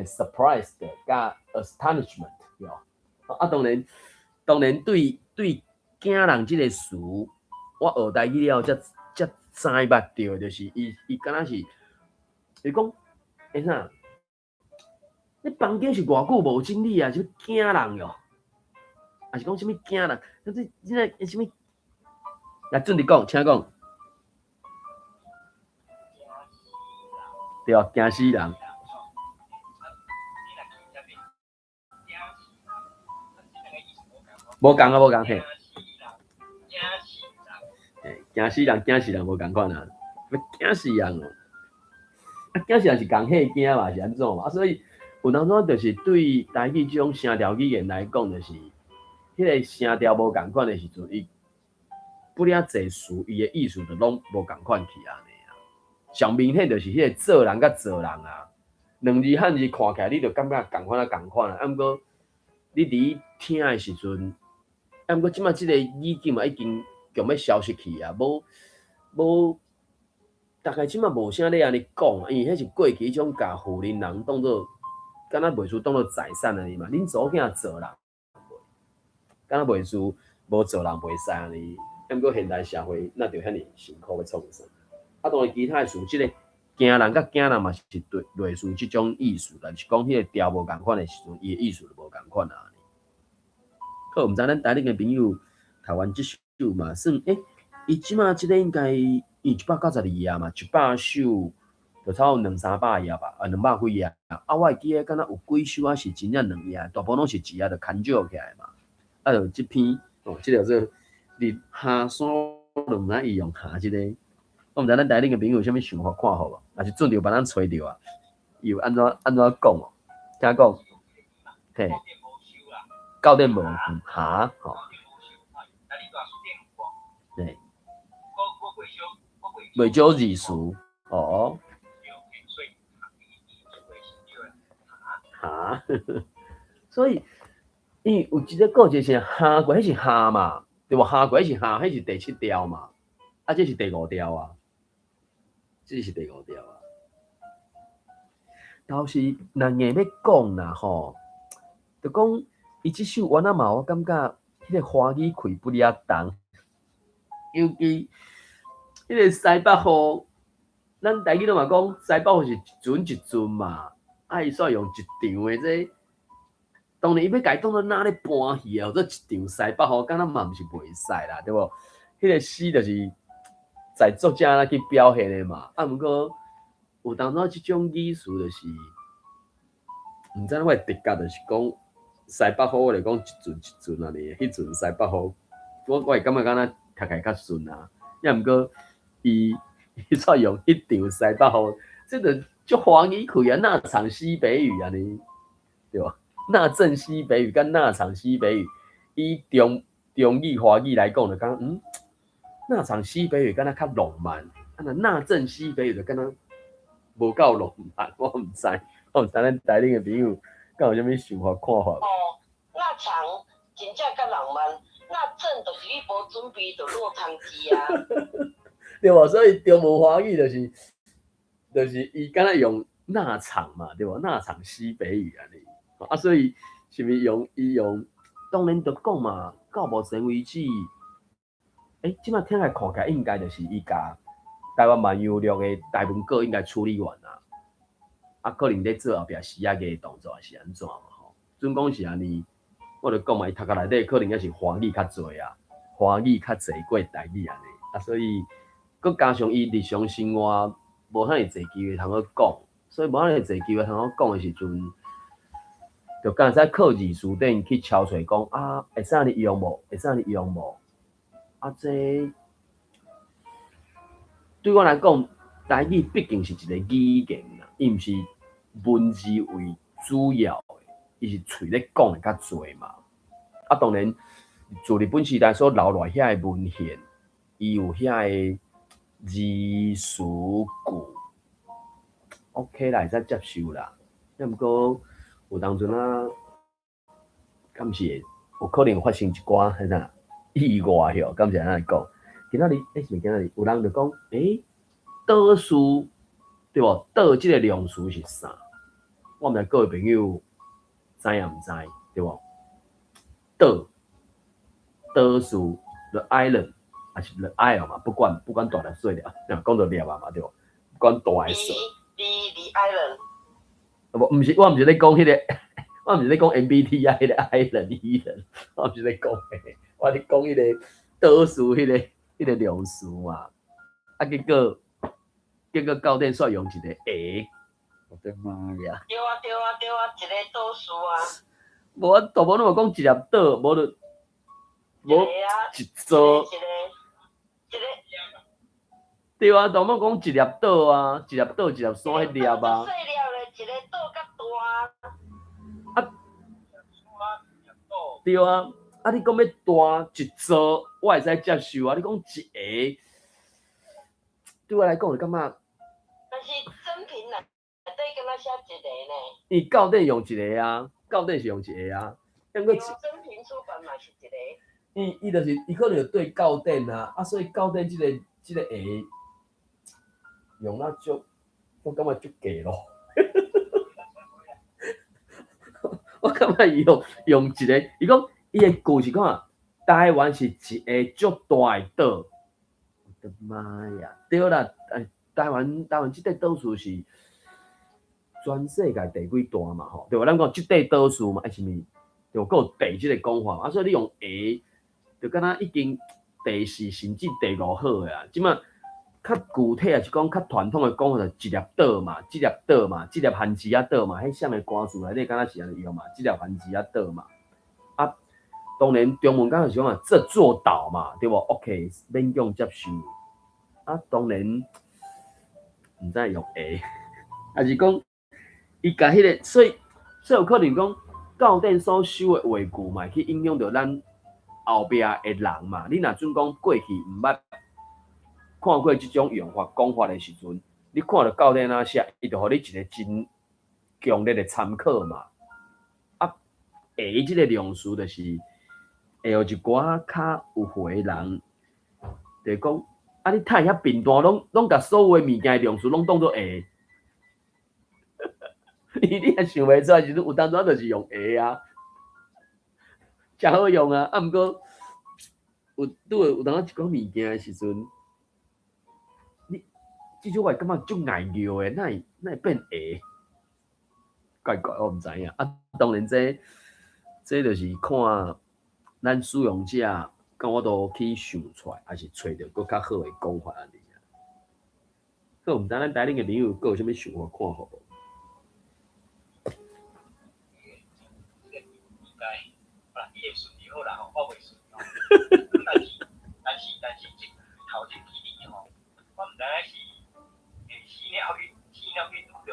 [SPEAKER 1] surprised 佮 astonishment，對。啊，當然對驚人這個詞，我學台語了後，才知捌著，就是伊敢若是，伊講啥？你房間是偌久無整理啊？是驚人喲？抑是講啥物驚人？你你那啥物？來，準佇講，請講。對啊，驚死人。無仝啊，無仝嘿。驚死人，驚死人無仝款啊！欲驚死人哦！啊，驚死人是共嚇驚嘛，是按怎嘛？啊，所以有當陣就是對台語這種聲調語言來講，就是彼个聲調無仝款的時陣，伊不了濟詞，伊的意思就攏無仝款去按呢啊。上明顯就是彼个做人佮做人啊，兩字漢字看起來你就感覺仝款啊仝款啊，啊毋過你佇聽的時陣，啊毋過這馬這個語境嘛已經強欲消失去啊，無無，大概這馬無啥咧按呢講啊，因為彼是過去彼種共婦人人當做，敢若袂輸當做財產按呢嘛，恁查某囝做人，敢若袂輸無做人袂使按呢，啊毋過現代社會若著遐爾辛苦欲創啥？啊，當然其他的詞，這个驚人佮驚人嘛是對類似這種意思，但是講彼个調無仝款的時陣，伊的意思就無仝款啊。好，毋知咱台頂的朋友讀完這首嘛，算伊這馬這个應該伊192啊嘛，100首，就差不多兩三百頁吧，啊，兩百幾頁。啊，我會記得敢若有幾首仔是真正兩頁，大部分攏是一頁就牽少起來嘛。啊，就這篇，哦，這個叫做佇哈山，就毋知伊用哈這個。我毋知咱台頂的朋友有啥物想法看法無？抑是準著別人揣著啊？伊有按怎按怎講哦？聽講，嘿，教典無哈吼。對，袂少字詞，哦。哈，所以，伊有一個故事是哈過，彼是哈嘛，對無？哈過彼是哈，彼是第七調嘛，啊，這是第五調啊，這是第五調啊。倒是若硬欲講啦吼，就講伊這首原仔嘛，我感覺彼個華語氣不離仔重，尤其彼個西北雨，咱台語攏嘛講西北雨是一陣一陣嘛，啊伊煞用一場的這，當然伊欲共伊當做若咧搬戲啊，做一場西北雨，敢若嘛毋是袂使啦，對無？彼個詩就是在作者按呢去表現的嘛，啊毋過有當陣這種語詞就是，毋知我的直覺就是講西北雨，我就講一陣一陣按呢，彼陣西北雨，我會感覺敢若讀起來較順啊，抑毋過伊伊煞用彼場西北雨，這就足華語氣啊，那場西北雨按呢，對無？那陣西北雨佮那場西北雨，以中中語華語來講，就感覺嗯，那場西北雨敢若較浪漫，啊若那陣西北雨就敢若無夠浪漫，我毋知，我毋知咱台頂的朋友敢有啥物想法看法？
[SPEAKER 2] 哦，那場真正較浪漫，那陣就是你無準備就落湯雞啊。
[SPEAKER 1] 對無？所以中文華語就是伊敢若用那場嘛，對無？那場西北雨按呢，啊，所以是毋是用伊用？當然就講嘛，到目前為止，欸，這擺聽來看起來應該就是伊共台灣漫遊錄的台文稿應該處理完啦，啊，可能咧做後壁詩仔的動作是按怎嘛吼？準講是按呢，我就講嘛，伊讀冊內底可能猶是華語較濟啊，華語較濟過台語按呢，啊，所以閣加上伊日常生活無遐爾濟機會通好講，所以無遐爾濟機會通好講的時陣，就敢會使靠字辭典去敲揣講啊，會使按呢用無？會使按呢用無？啊，這對我來講，台語畢竟是一個語言啦，伊毋是文字為主要的，伊是喙咧講的較濟嘛。啊，當然，自日本時代所留落來遐个文獻，伊有遐个字詞句，OK 啦，會使接受啦。抑毋過有當陣啊，敢是會有可能發生一寡彼啥意外吼？敢是按呢講？今仔日，欸，是毋今仔日有人就講，欸，島嶼對無？島這個量詞是啥？我毋知各位朋友知抑毋知，對無？島島嶼 the island，抑是 the isle 嘛？不管不管大粒細粒，講著粒啊嘛，對無？不管大的細。
[SPEAKER 2] The island。
[SPEAKER 1] 無，毋是，我毋是咧講彼個，我毋是咧講 MBTI 彼個 island 伊人，我毋是咧講彼個，我咧講彼個島嶼彼個量詞嘛。啊，結果教典煞用一個下，我的媽呀！
[SPEAKER 2] 對啊對啊對啊，一個島嶼啊。
[SPEAKER 1] 無啊，大部分攏講一粒島，無就無一座。
[SPEAKER 2] 一個一個。
[SPEAKER 1] 對啊，大部分講一粒島啊，一粒島一粒山彼粒啊。
[SPEAKER 2] 細粒咧，一個島較大。
[SPEAKER 1] 啊。對啊，啊你講欲大一座，我會使接受啊。你講一个，對我來講就感覺。
[SPEAKER 2] 但是真品內底敢若寫一个呢？
[SPEAKER 1] 伊教典用一个啊，教典是用一个啊。抑閣
[SPEAKER 2] 真品出版嘛是一个。
[SPEAKER 1] 伊就是伊可能就對教典啊，啊所以教典這個下用啊足，我感覺足假咯。我感覺伊用一个，伊講伊的句是講台灣是一个足大的島。我的媽呀！對啦，欸，台灣這塊島嶼是全世界第幾大嘛？吼，對無？咱講這塊島嶼嘛，欸，是毋？對無？閣有第這个講法，啊，所以你用下，就敢若已經第四甚至第五好的啊。這擺較具體也是講較傳統的講法，就一粒倒嘛，這粒倒嘛，這粒番薯仔倒嘛，彼啥物歌詞內底敢若是按呢用嘛，這粒番薯仔倒嘛。啊，當然中文敢若是講啊，這座島嘛，對無？OK，勉強接受。啊，當然毋知用下，抑是講伊共彼個，所以有可能講教典所收的話句嘛，會去影響著咱後壁的人嘛。你若準講過去毋捌看過這種用法講法的時陣，你看著教典按呢寫，伊就予你一個真強烈的參考嘛。啊，下這個量詞就是會予一寡較有慧的人，就講啊，你太遐貧惰，攏共所有的物件的量詞攏當做下。你若想袂出來時陣，有當陣就是用下啊，誠好用啊。啊，毋過有拄著有當一寡物件的時陣，你至少我會感覺足礙尿的，哪會變下？怪怪，我毋知影。啊，當然這就是看咱使用者敢有法度去想出來，抑是揣著閣較好的講法按呢爾。好，毋知咱台頂的朋友閣有啥物想法看法無？
[SPEAKER 4] 應該，啦，你會順就好啦吼，我袂順吼。但是這頭這幾年吼，我毋知影是會死鳥去拄著，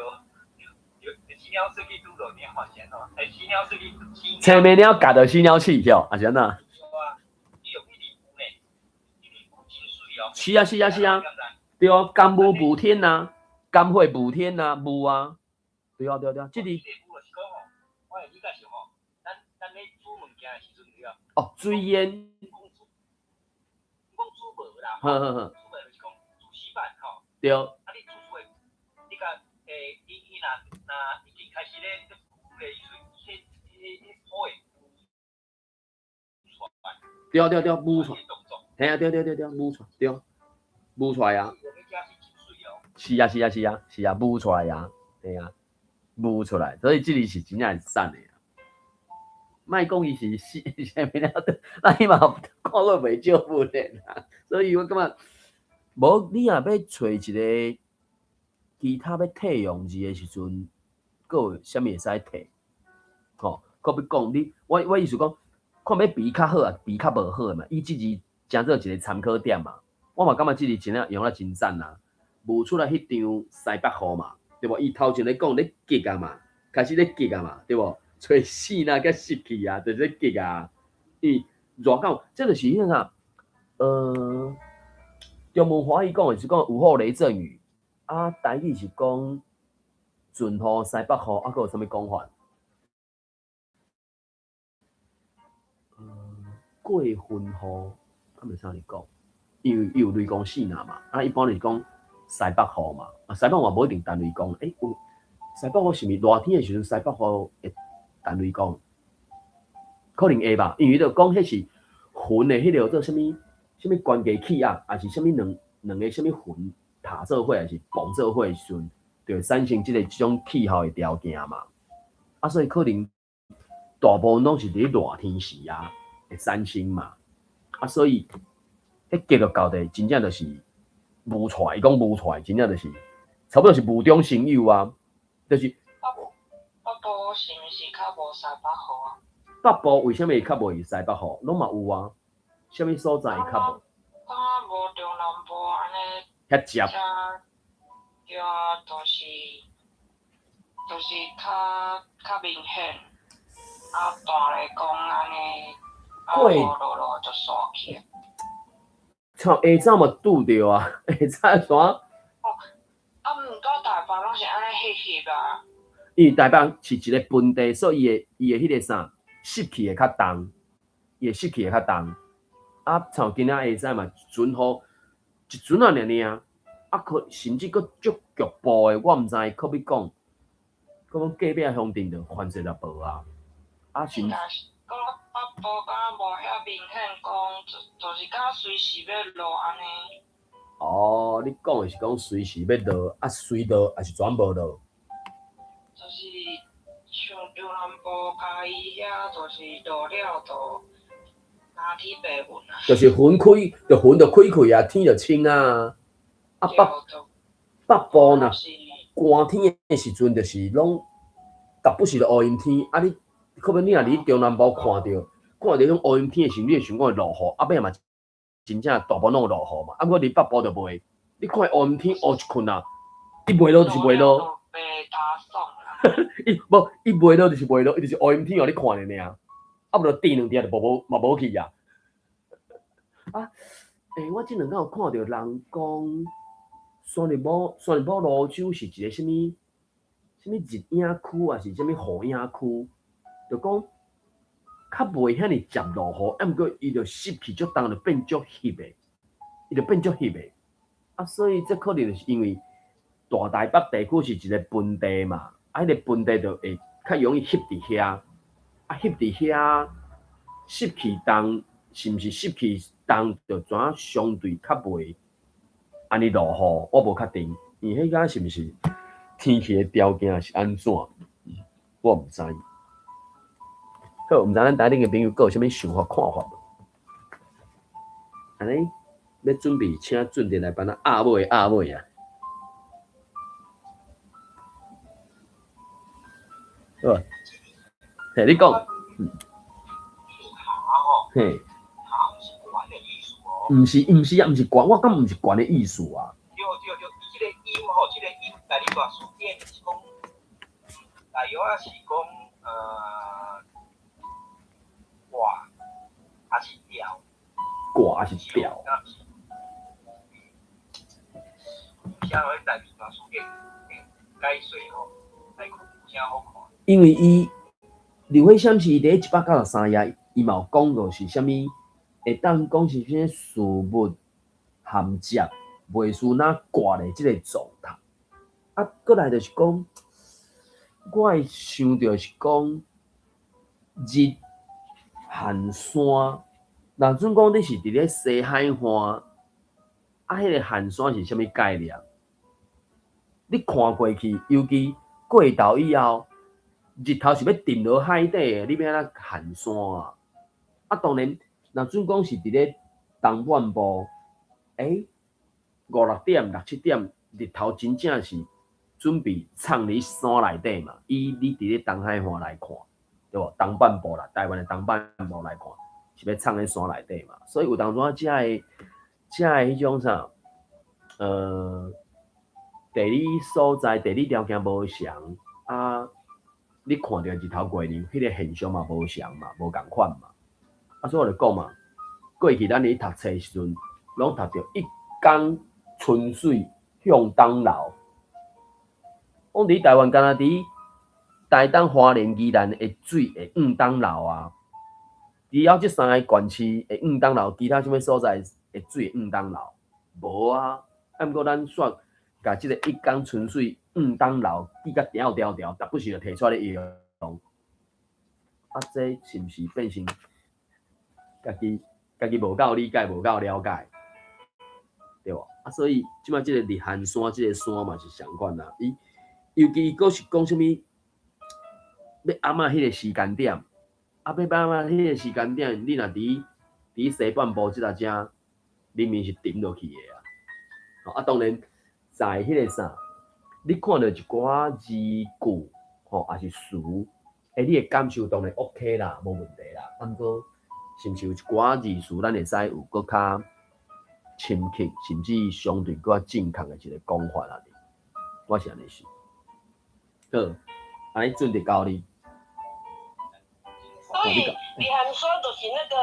[SPEAKER 4] 死鳥出去拄著鳥是按怎？欸，死鳥出去死
[SPEAKER 1] 青暝鳥咬著死鳥鼠吼，抑是按怎？
[SPEAKER 4] 對啊，伊用一直霧呢，一直霧真媠哦。
[SPEAKER 1] 是啊是啊是啊，對啊，甘霧霧天啊，甘會霧天啊，霧啊，對啊對啊對啊，這個。
[SPEAKER 4] 這個霧就是講吼，我的理解是吼，咱咧煮物件的時陣對啊。
[SPEAKER 1] 哦，水煙。
[SPEAKER 4] 講煮無啦，
[SPEAKER 1] 呵呵呵。
[SPEAKER 4] 煮無就是講煮稀飯吼。
[SPEAKER 1] 對。
[SPEAKER 4] 啊，你煮出來，你共欸，伊若已經開始咧咧霧的時陣，彼火會出來。
[SPEAKER 1] 對對對，霧出來。嘿啊，對對對對，霧出來，對，霧出來啊。是啊是啊是啊是啊，霧出來啊，對啊，霧出來，所以這個是真正會讚的。莫講伊是死啥物了，咱嘛看過袂少部的啦，所以我感覺，無你若欲揣一個其他欲替用字的時陣，閣有啥物會使替？吼，閣欲講你，我意思講，看欲比較好啊，比較無好的嘛。伊這字誠做一個參考點嘛。我嘛感覺這字真正用了真讚啊。霧出來彼場西北雨嘛，對無？伊頭前咧講咧激啊嘛，開始咧激啊嘛，對無？揣死啦，佮濕去啊，就是咧激啊。伊熱到，這就是彼個啥？中文華語講的是講午後雷陣雨，啊，台語是講陣雨、西北雨，啊，閣有啥物講法？過雲雨，敢會使按呢講？因為伊有雷公四若嘛，啊，一般就是講西北雨嘛，啊，西北雨嘛無一定陳雷公，欸，有西北雨是毋是熱天的時陣西北雨會陳雷公？可能會吧，因為伊就講彼是雲的彼個叫做啥物？啥物懸低氣壓，抑是啥物兩個啥物雲塔做伙，抑是碰做伙的時陣，就會產生這種氣候的條件嘛。啊，所以可能大部分攏是佇咧熱天時啊會產生嘛。啊，所以彼結論到底真正就是霧出來，伊講霧出來，真正就是差不多是無中生有啊，就是。
[SPEAKER 2] 北部是毋是較無西北雨啊？
[SPEAKER 1] 北部為啥物會較無西北雨？攏嘛有啊，啥物所在會較無？
[SPEAKER 2] 感覺無中南部按呢。
[SPEAKER 1] 遐捷。
[SPEAKER 2] 對啊，就是較明顯。啊，大來講按呢，啊無落落就煞去。
[SPEAKER 1] 像下晝嘛拄著啊，下晝煞。
[SPEAKER 2] 哦，啊，毋過台北攏是按呢翕翕啊。
[SPEAKER 1] 因為台北是一個盆地，所以伊會彼個啥濕氣會較重，伊會濕氣會較重。啊，像今仔下晝嘛，一陣雨，一陣仔爾爾，啊，可甚至閣足局部的，我毋知，可比講，閣講隔壁鄉鎮就反正就無啊。啊，
[SPEAKER 2] 是。講北部敢無遐明顯，講就是敢隨時欲落按呢。
[SPEAKER 1] 哦，你講的是講隨時欲落，啊，隨落抑是全無落？
[SPEAKER 2] 就是像中南部嘉義遐，就是落了就藍天白雲啊。
[SPEAKER 1] 就是雲開，就雲就開開啊，天就晴啊。啊，啊北部若寒天的時陣，就是攏逐不時就烏陰天。啊，你可能你若佇中南部看著彼種烏陰天的時陣，你會想講會落雨，啊尾嘛真正大部分攏有落雨嘛。啊，毋過佇北部就袂，你看烏陰天烏一困啊，伊袂落就是袂落。伊無伊袂落就是袂落，伊就是烏陰天予你看爾爾。啊，無就甜兩滴就無嘛無去啊。啊，我這兩工有看著人講，山林堡蘆洲是一個啥物？啥物日影區，抑是啥物雨影區？就講較袂遐爾捷落雨，啊，毋過伊就濕氣足重，就變足翕的，伊就變足翕的。啊，所以這可能就是因為大台北地區是一個盆地嘛，啊，彼個盆地就會較容易翕佇遐，啊，翕佇遐濕氣重，是毋是濕氣重就怎相對較袂按呢落雨？我無確定，因為彼個是毋是天氣的條件是按怎？我毋知。好，毋知咱台頂的朋友閣有啥物想法看法無？按呢欲準備請俊哲來幫咱壓尾壓尾啊！好，嘿，你講。嘿。毋是毋是啊，毋是懸，我感覺毋是懸的意思啊。
[SPEAKER 4] 對對對，伊這個音吼，這個音台語大辭典是講，大約仔是講掛，還是吊？
[SPEAKER 1] 掛還是吊？
[SPEAKER 4] 啥話台語大辭典解說吼，來看有啥好看？
[SPEAKER 1] 因為伊劉火閃是佇咧193頁，伊嘛有講過是啥物？會當講是啥物事物銜接，袂輸若掛咧這個狀態。啊，閣來就是講，我會想著是講日寒山，若準講你是佇咧西海岸，啊，彼個寒山是啥物概念？你看過去，尤其過晝以後，日頭是欲沉落海底的，你欲按怎寒山啊？啊，當然，若準講是佇咧東半部，五六點、六七點，日頭真正是準備藏佇山內底嘛。以你佇咧東海岸來看，對無？東半部啦，台灣的東半部來看，是欲藏佇山內底嘛。所以有當陣遮的遮的彼種啥，地理所在、地理條件無仝啊，你看著日頭月亮，彼個現象嘛無仝嘛，無仝款嘛。啊，所以我就講嘛，過去咱佇讀冊時陣，攏讀著一江春水向東流。講佇台灣，敢若佇台東、花蓮、宜蘭的水會向東流啊。除了這三个縣市會向東流，其他啥物所在的水會向東流？無啊。啊，毋過咱煞共這个一江春水向東流記甲條條條，逐不時就提出來用。啊，這是毋是變成家己無夠理解，無夠了解，對無？啊，所以這擺這个日寒山，這个山嘛是仝款啦。伊尤其伊閣是講啥物？欲暗仔彼个時間點，啊，欲暗仔彼个時間點，你若佇西半部這搭遮，明明是沉落去的啊。啊，當然在彼个啥，你看著一寡字句吼，抑是詞，你的感受當然 OK 啦，無問題啦。啊，毋過是毋是有一寡字詞，咱會使有閣較深刻，甚至相對閣較正確的一個講法啊？我是按呢想。好，按呢準佇交你。
[SPEAKER 2] 所以日寒山就是那個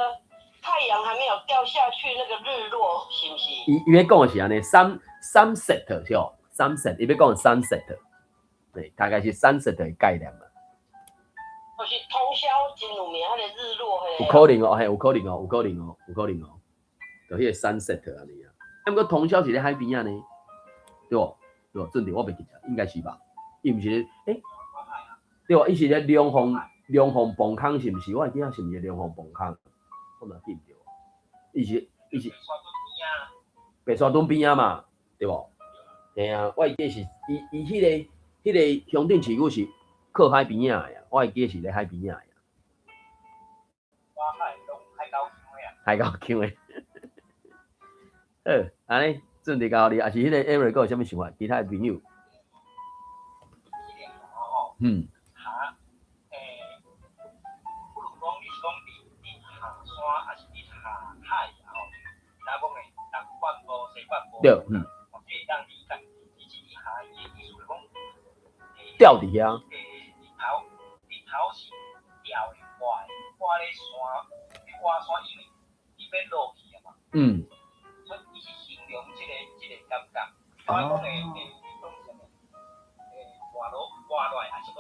[SPEAKER 2] 太陽還沒有掉下去，那個日落，是毋是？
[SPEAKER 1] 伊欲講的是按呢，sunset 是哦，sunset，伊欲講 sunset，對，大概是 sunset 的概念嘛。
[SPEAKER 2] 就是通霄真有名，彼个日落，
[SPEAKER 1] 有可能哦，嘿，有可能哦，有可能哦，有可能哦，就彼个 sunset 按呢啊。啊，毋過通霄是咧海邊仔呢，對無？對無？準佇我袂記得，應該是吧？伊毋是咧，對無？伊是咧龍鳳磅空是毋是？我會記得是毋是龍鳳磅空？我嘛記毋著。伊是白沙屯邊仔嘛，對無？嘿啊，我會記是伊彼个鄉鎮市區是靠海邊仔的啊，我會記是咧海邊仔的。
[SPEAKER 4] 海溝
[SPEAKER 1] 海溝腔的。好，按呢，準備交你，抑是彼個 Eric 閣有啥物想法？其他的朋友，
[SPEAKER 4] 哈，比如講，你是講佇下山，抑是佇下海啊？吼，其他講的東北部、西北部，哦，這會當理解。其實佇下伊的意思是講，
[SPEAKER 1] 吊佇遐。
[SPEAKER 4] 日頭是吊的，掛咧山，掛山，因為伊欲落去啊嘛。所以伊是形容這個感覺。我講的講啥物？活落來，還是講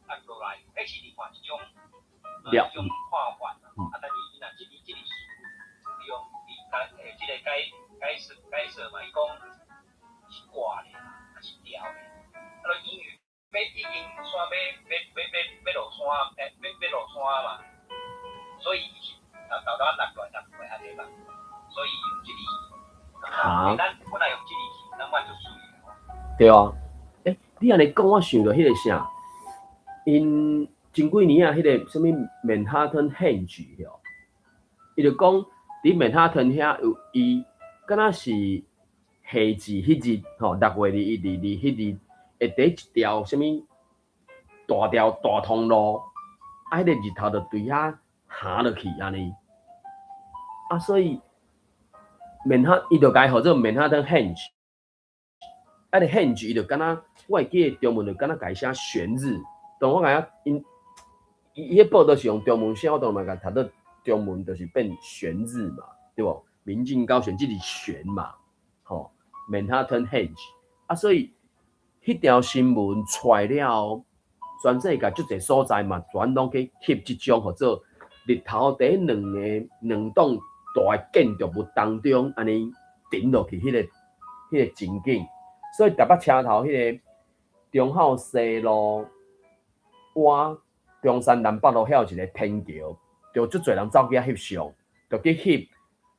[SPEAKER 4] 啊落來，彼是另外一種看法啦。啊，但是伊若這個詞用佇解這個解釋嘛，伊講是掛咧，還是吊咧？啊，就因為欲已經山欲落山，欲落山嘛，所以伊是豆豆落來按呢嘛，所以用這個。
[SPEAKER 1] 哈。
[SPEAKER 4] 咱本來用這個詞，咱嘛就媠的。
[SPEAKER 1] 對啊，你按呢講，我想著彼個啥，𪜶前幾年啊，彼個啥物曼哈頓 Henge 吼，伊就講佇曼哈頓遐有伊，敢若是夏至彼日吼，6月21、22彼日，會佇一條啥物大條大通路，啊，彼個日頭就對遐行落去按呢，啊，所以伊就共伊號做曼哈頓 Henge。啊，個 Henge 伊就敢若，我會記得中文就敢若共伊寫懸日，當我感覺𪜶伊彼報道是用中文寫，我當然嘛共讀做中文，就是變懸日嘛，對無？明鏡高懸，這是懸嘛，吼，曼哈頓 Henge 啊，所以彼條新聞出來了後，全世界足濟所在嘛，全攏去翕這種，號做日頭佇兩棟大的建築物當中，按呢沉落去彼個情景。所以台北車頭彼個忠孝西路倚中山南北路遐有一個天橋，就足濟人走去遐翕相，就去翕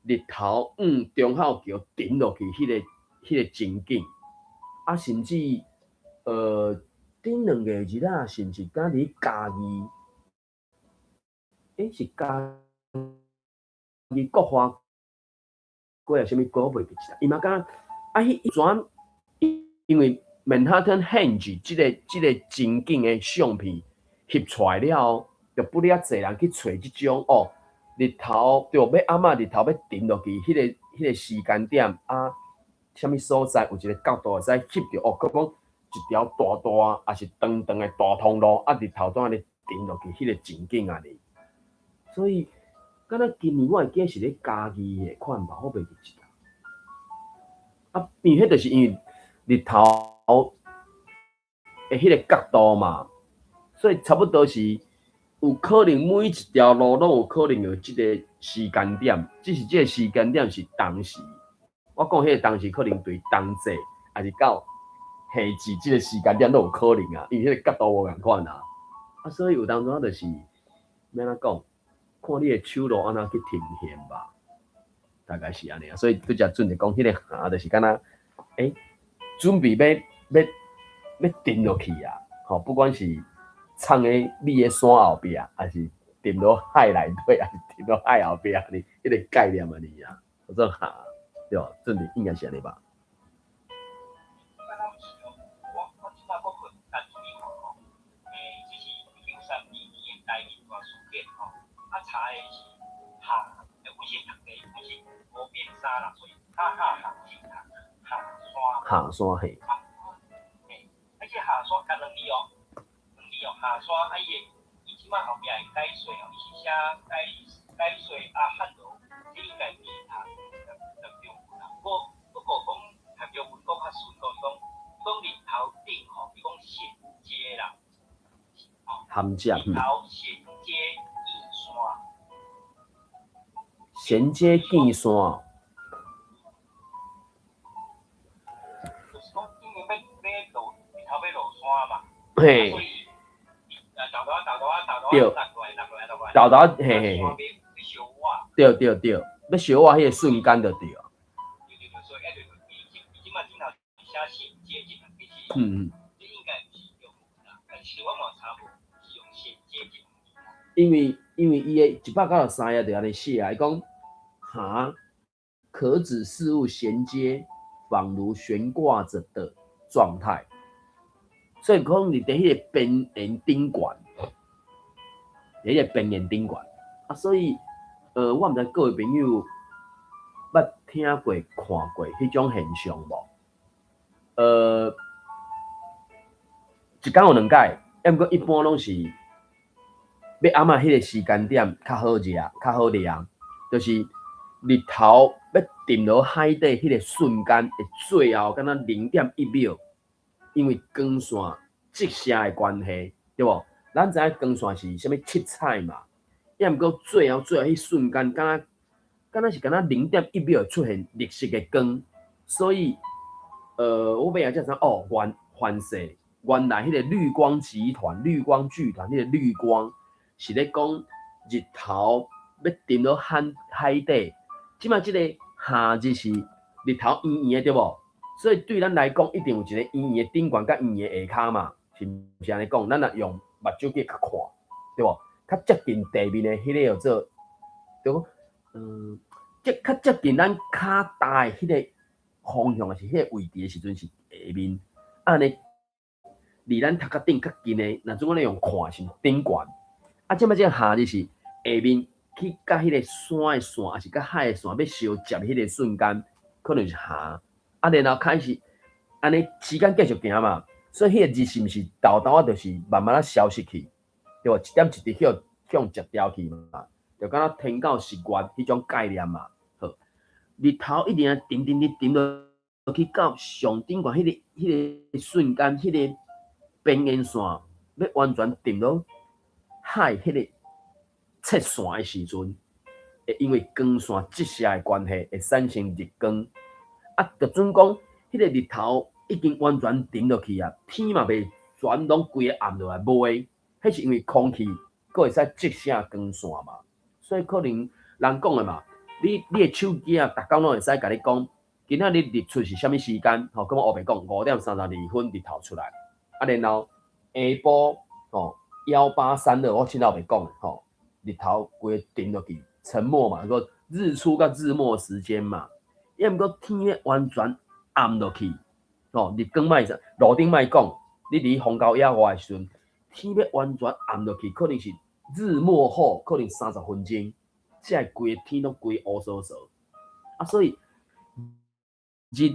[SPEAKER 1] 日頭向忠孝橋沉落去彼個情景。啊，甚至頂兩個日啊，是毋是敢佇嘉義？是嘉義國華街抑啥物街，我袂記得。伊嘛敢啊，彼陣因為曼哈頓 Henge 這個情景的相片翕出來了後，就不了濟人去揣這種哦，日頭對欲暗仔日頭欲沉落去，彼個時間點啊，啥物所在有一個角度會使翕著哦，閣講一條大大抑是長長的大通路，啊日頭怎按呢沉落去，彼個情景按呢。所以，敢若今年我會記得是咧嘉義的款吧，我袂記得。啊，因為彼就是因為日頭的彼個角度嘛，所以差不多是有可能每一條路攏有可能有這個時間點，只是這個時間點是當時。我講彼個當時可能對冬至，抑是到夏至這個時間點攏有可能啊，因為彼個角度無仝款啊。啊，所以有當陣就是欲按怎講，看你的手路按怎去呈現吧，大概是按呢啊。所以拄才準就講彼個行就是敢若，準備欲沉落去啊！吼，不管是藏佇你的山後壁，抑是沉落海內底，抑是沉落海後壁，呢，彼個概念按呢啊，叫做行，對無？準備應該是按呢吧。
[SPEAKER 4] 我這擺閣去家注意看吼，這是1932年的台闽大辭典吼，啊查的是下，阮是讀的，阮是無變衫啦，所以哈哈下是讀下山。
[SPEAKER 1] 下山嘿。
[SPEAKER 4] 嘿，啊，這下山共兩字哦，兩字哦，下山啊，伊的伊這擺後壁的解說哦，伊是寫解解說啊漢羅，這應該毋是讀中文啦。不過講讀中文講較順，講伊講講日頭頂吼，伊講銜接啦，
[SPEAKER 1] 銜接，
[SPEAKER 4] 日頭銜接見山。
[SPEAKER 1] 銜接見山。
[SPEAKER 4] 就是講，因為欲落日頭欲落山嘛，所以豆豆落來，
[SPEAKER 1] 豆豆嘿嘿嘿，對對對，欲燒倚彼個瞬間就對。
[SPEAKER 4] 對對對，所以伊伊這擺頂頭寫銜接這兩個字，這應該毋是中文啦，但是我嘛查無是用銜接這兩個字啦。
[SPEAKER 1] 因為伊的193頁就按呢寫啊，伊講哈，可指事物銜接，仿如懸掛著的狀態。所以可能佇彼個邊緣頂懸，佇彼個邊緣頂懸。啊，所以，我毋知各位朋友捌聽過、看過彼種現象無？一工有兩擺，抑毋過一般攏是欲暗仔彼個時間點較好食、較好掠，就是日頭欲沉落海底彼個瞬間，會最後敢若0.1秒，因為光線折射的關係，對無？咱知影光線是啥物七彩嘛，抑毋過最後最後彼瞬間，敢若0.1秒會出現綠色的光，所以，我尾仔才知哦，原反射，原來彼個綠光集團、綠光劇團，彼個綠光是咧講日頭欲沉落海海底，這擺這個夏日是日頭圓圓的，對無？所以對咱來講，一定有一個圓圓的頂懸佮圓圓的下跤嘛，是毋是按呢講？咱若用目睭去看，對無？較接近地面的彼個叫做，對無？即較接近咱跤踏的彼個方向，抑是彼個位置的時陣是下面，按呢離咱頭殼頂較近的，若準按呢用看是頂懸。啊，這擺這個夏日是下面去佮彼個山的線，抑是佮海的線欲相接彼個瞬間，可能是下。啊，然後開始按呢時間繼續行嘛，所以彼個日是毋是沓沓仔就是慢慢仔消失去，對無？一點一滴去予食掉去嘛，就敢若天狗食月彼種概念嘛。好，日頭一定愛沉沉沉沉落去到上頂懸彼個瞬間，彼個邊緣線欲完全沉落海彼個切線的時陣，會因為光線折射的關係，會產生日光。啊，就準講，彼個日頭已經完全沉落去啊，天嘛袂全攏規个暗落來，袂，彼是因為空氣閣會使折射光線嘛，所以可能人講的嘛，你的手機啊，逐工攏會使共你講，今仔日日出是啥物時間？吼，閣我烏白講，5點32分日頭出來，啊，然後下晡吼1832，我凊彩烏白講的吼，日頭規个沉落去，沉沒嘛，個日出佮日沒時間嘛。抑毋過天欲完全暗落去，吼，日光莫路頂莫講，你佇荒郊野外的時陣，天欲完全暗落去，可能是日沒後，可能30分鐘，才會規个天攏規烏趖趖。啊，所以日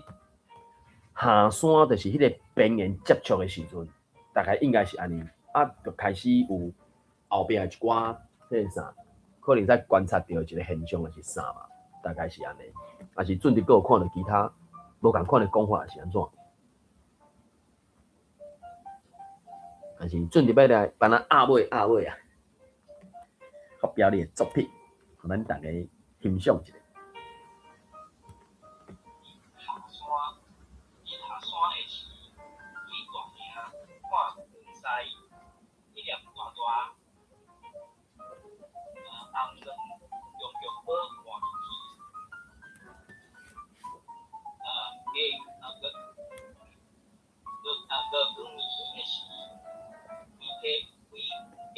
[SPEAKER 1] 下山就是彼個邊緣接觸的時陣，大概應該是按呢，啊，就開始有後壁的一寡彼個啥，可能才觀察著一個現象，抑是啥嘛，大概是按呢。抑是準佇閣有看著其他無仝款的講法是按怎？還是準佇欲來幫咱壓尾壓尾啊？發表你的作品，予咱逐家欣賞一下。
[SPEAKER 4] 下山，伊下山的時，對大嶺看東西，彼粒大大紅光強強寶看入去，五更暝的時，規家規家規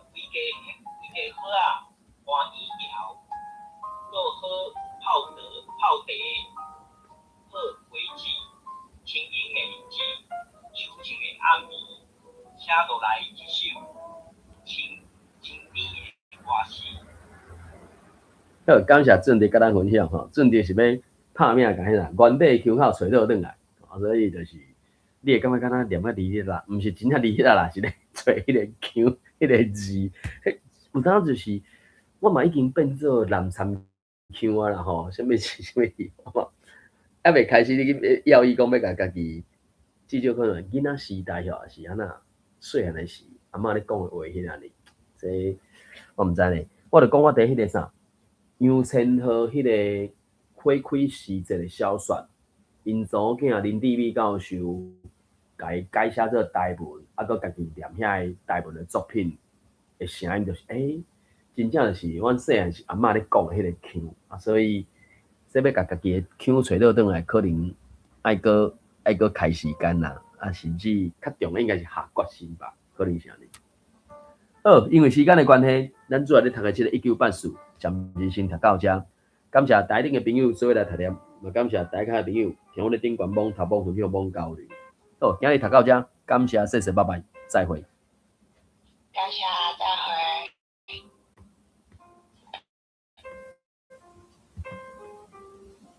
[SPEAKER 4] 規家規家伙仔換椅條，做好泡茶泡茶，好果子，輕盈的日子，秋靜的暗暝，寫落來一首清清甜的歌詩。
[SPEAKER 1] 好，感謝俊迪佮咱分享吼，俊迪是欲拍拚共彼啥原底腔口揣倒轉來，所以就是你會感覺敢若念較離力啦，毋是真正離力啦，是咧揣彼個腔、彼個字。有當就是我嘛已經變做南山腔啊啦吼，啥物字啥物字，我猶未開始你去要伊講欲共家己，至少可能囡仔時代吼是按怎，細漢的時阿嬤咧講的話彼爾呢，這我毋知呢。我就講我佇彼個啥楊千嬅彼個花開時節的小說，𪜶查某囝林志美教授，共伊改寫做台文，啊，閣家己念遐个台文的作品的聲音，就是，真正就是阮細漢時阿嬤咧講的彼個腔，啊，所以這欲共家己的腔揣倒轉來，可能愛閣愛閣開時間啦，啊，甚至較重的應該是下決心吧，可能是按呢。好，因為時間的關係，咱主要咧讀的這个1984，暫時先讀到遮。感謝台頂的朋友做伙來讀念，嘛感謝台跤的朋友佇阮咧頂懸網頭網分享網交流。好，今日讀到遮，感謝，謝謝，拜拜，再會。
[SPEAKER 2] 感謝，再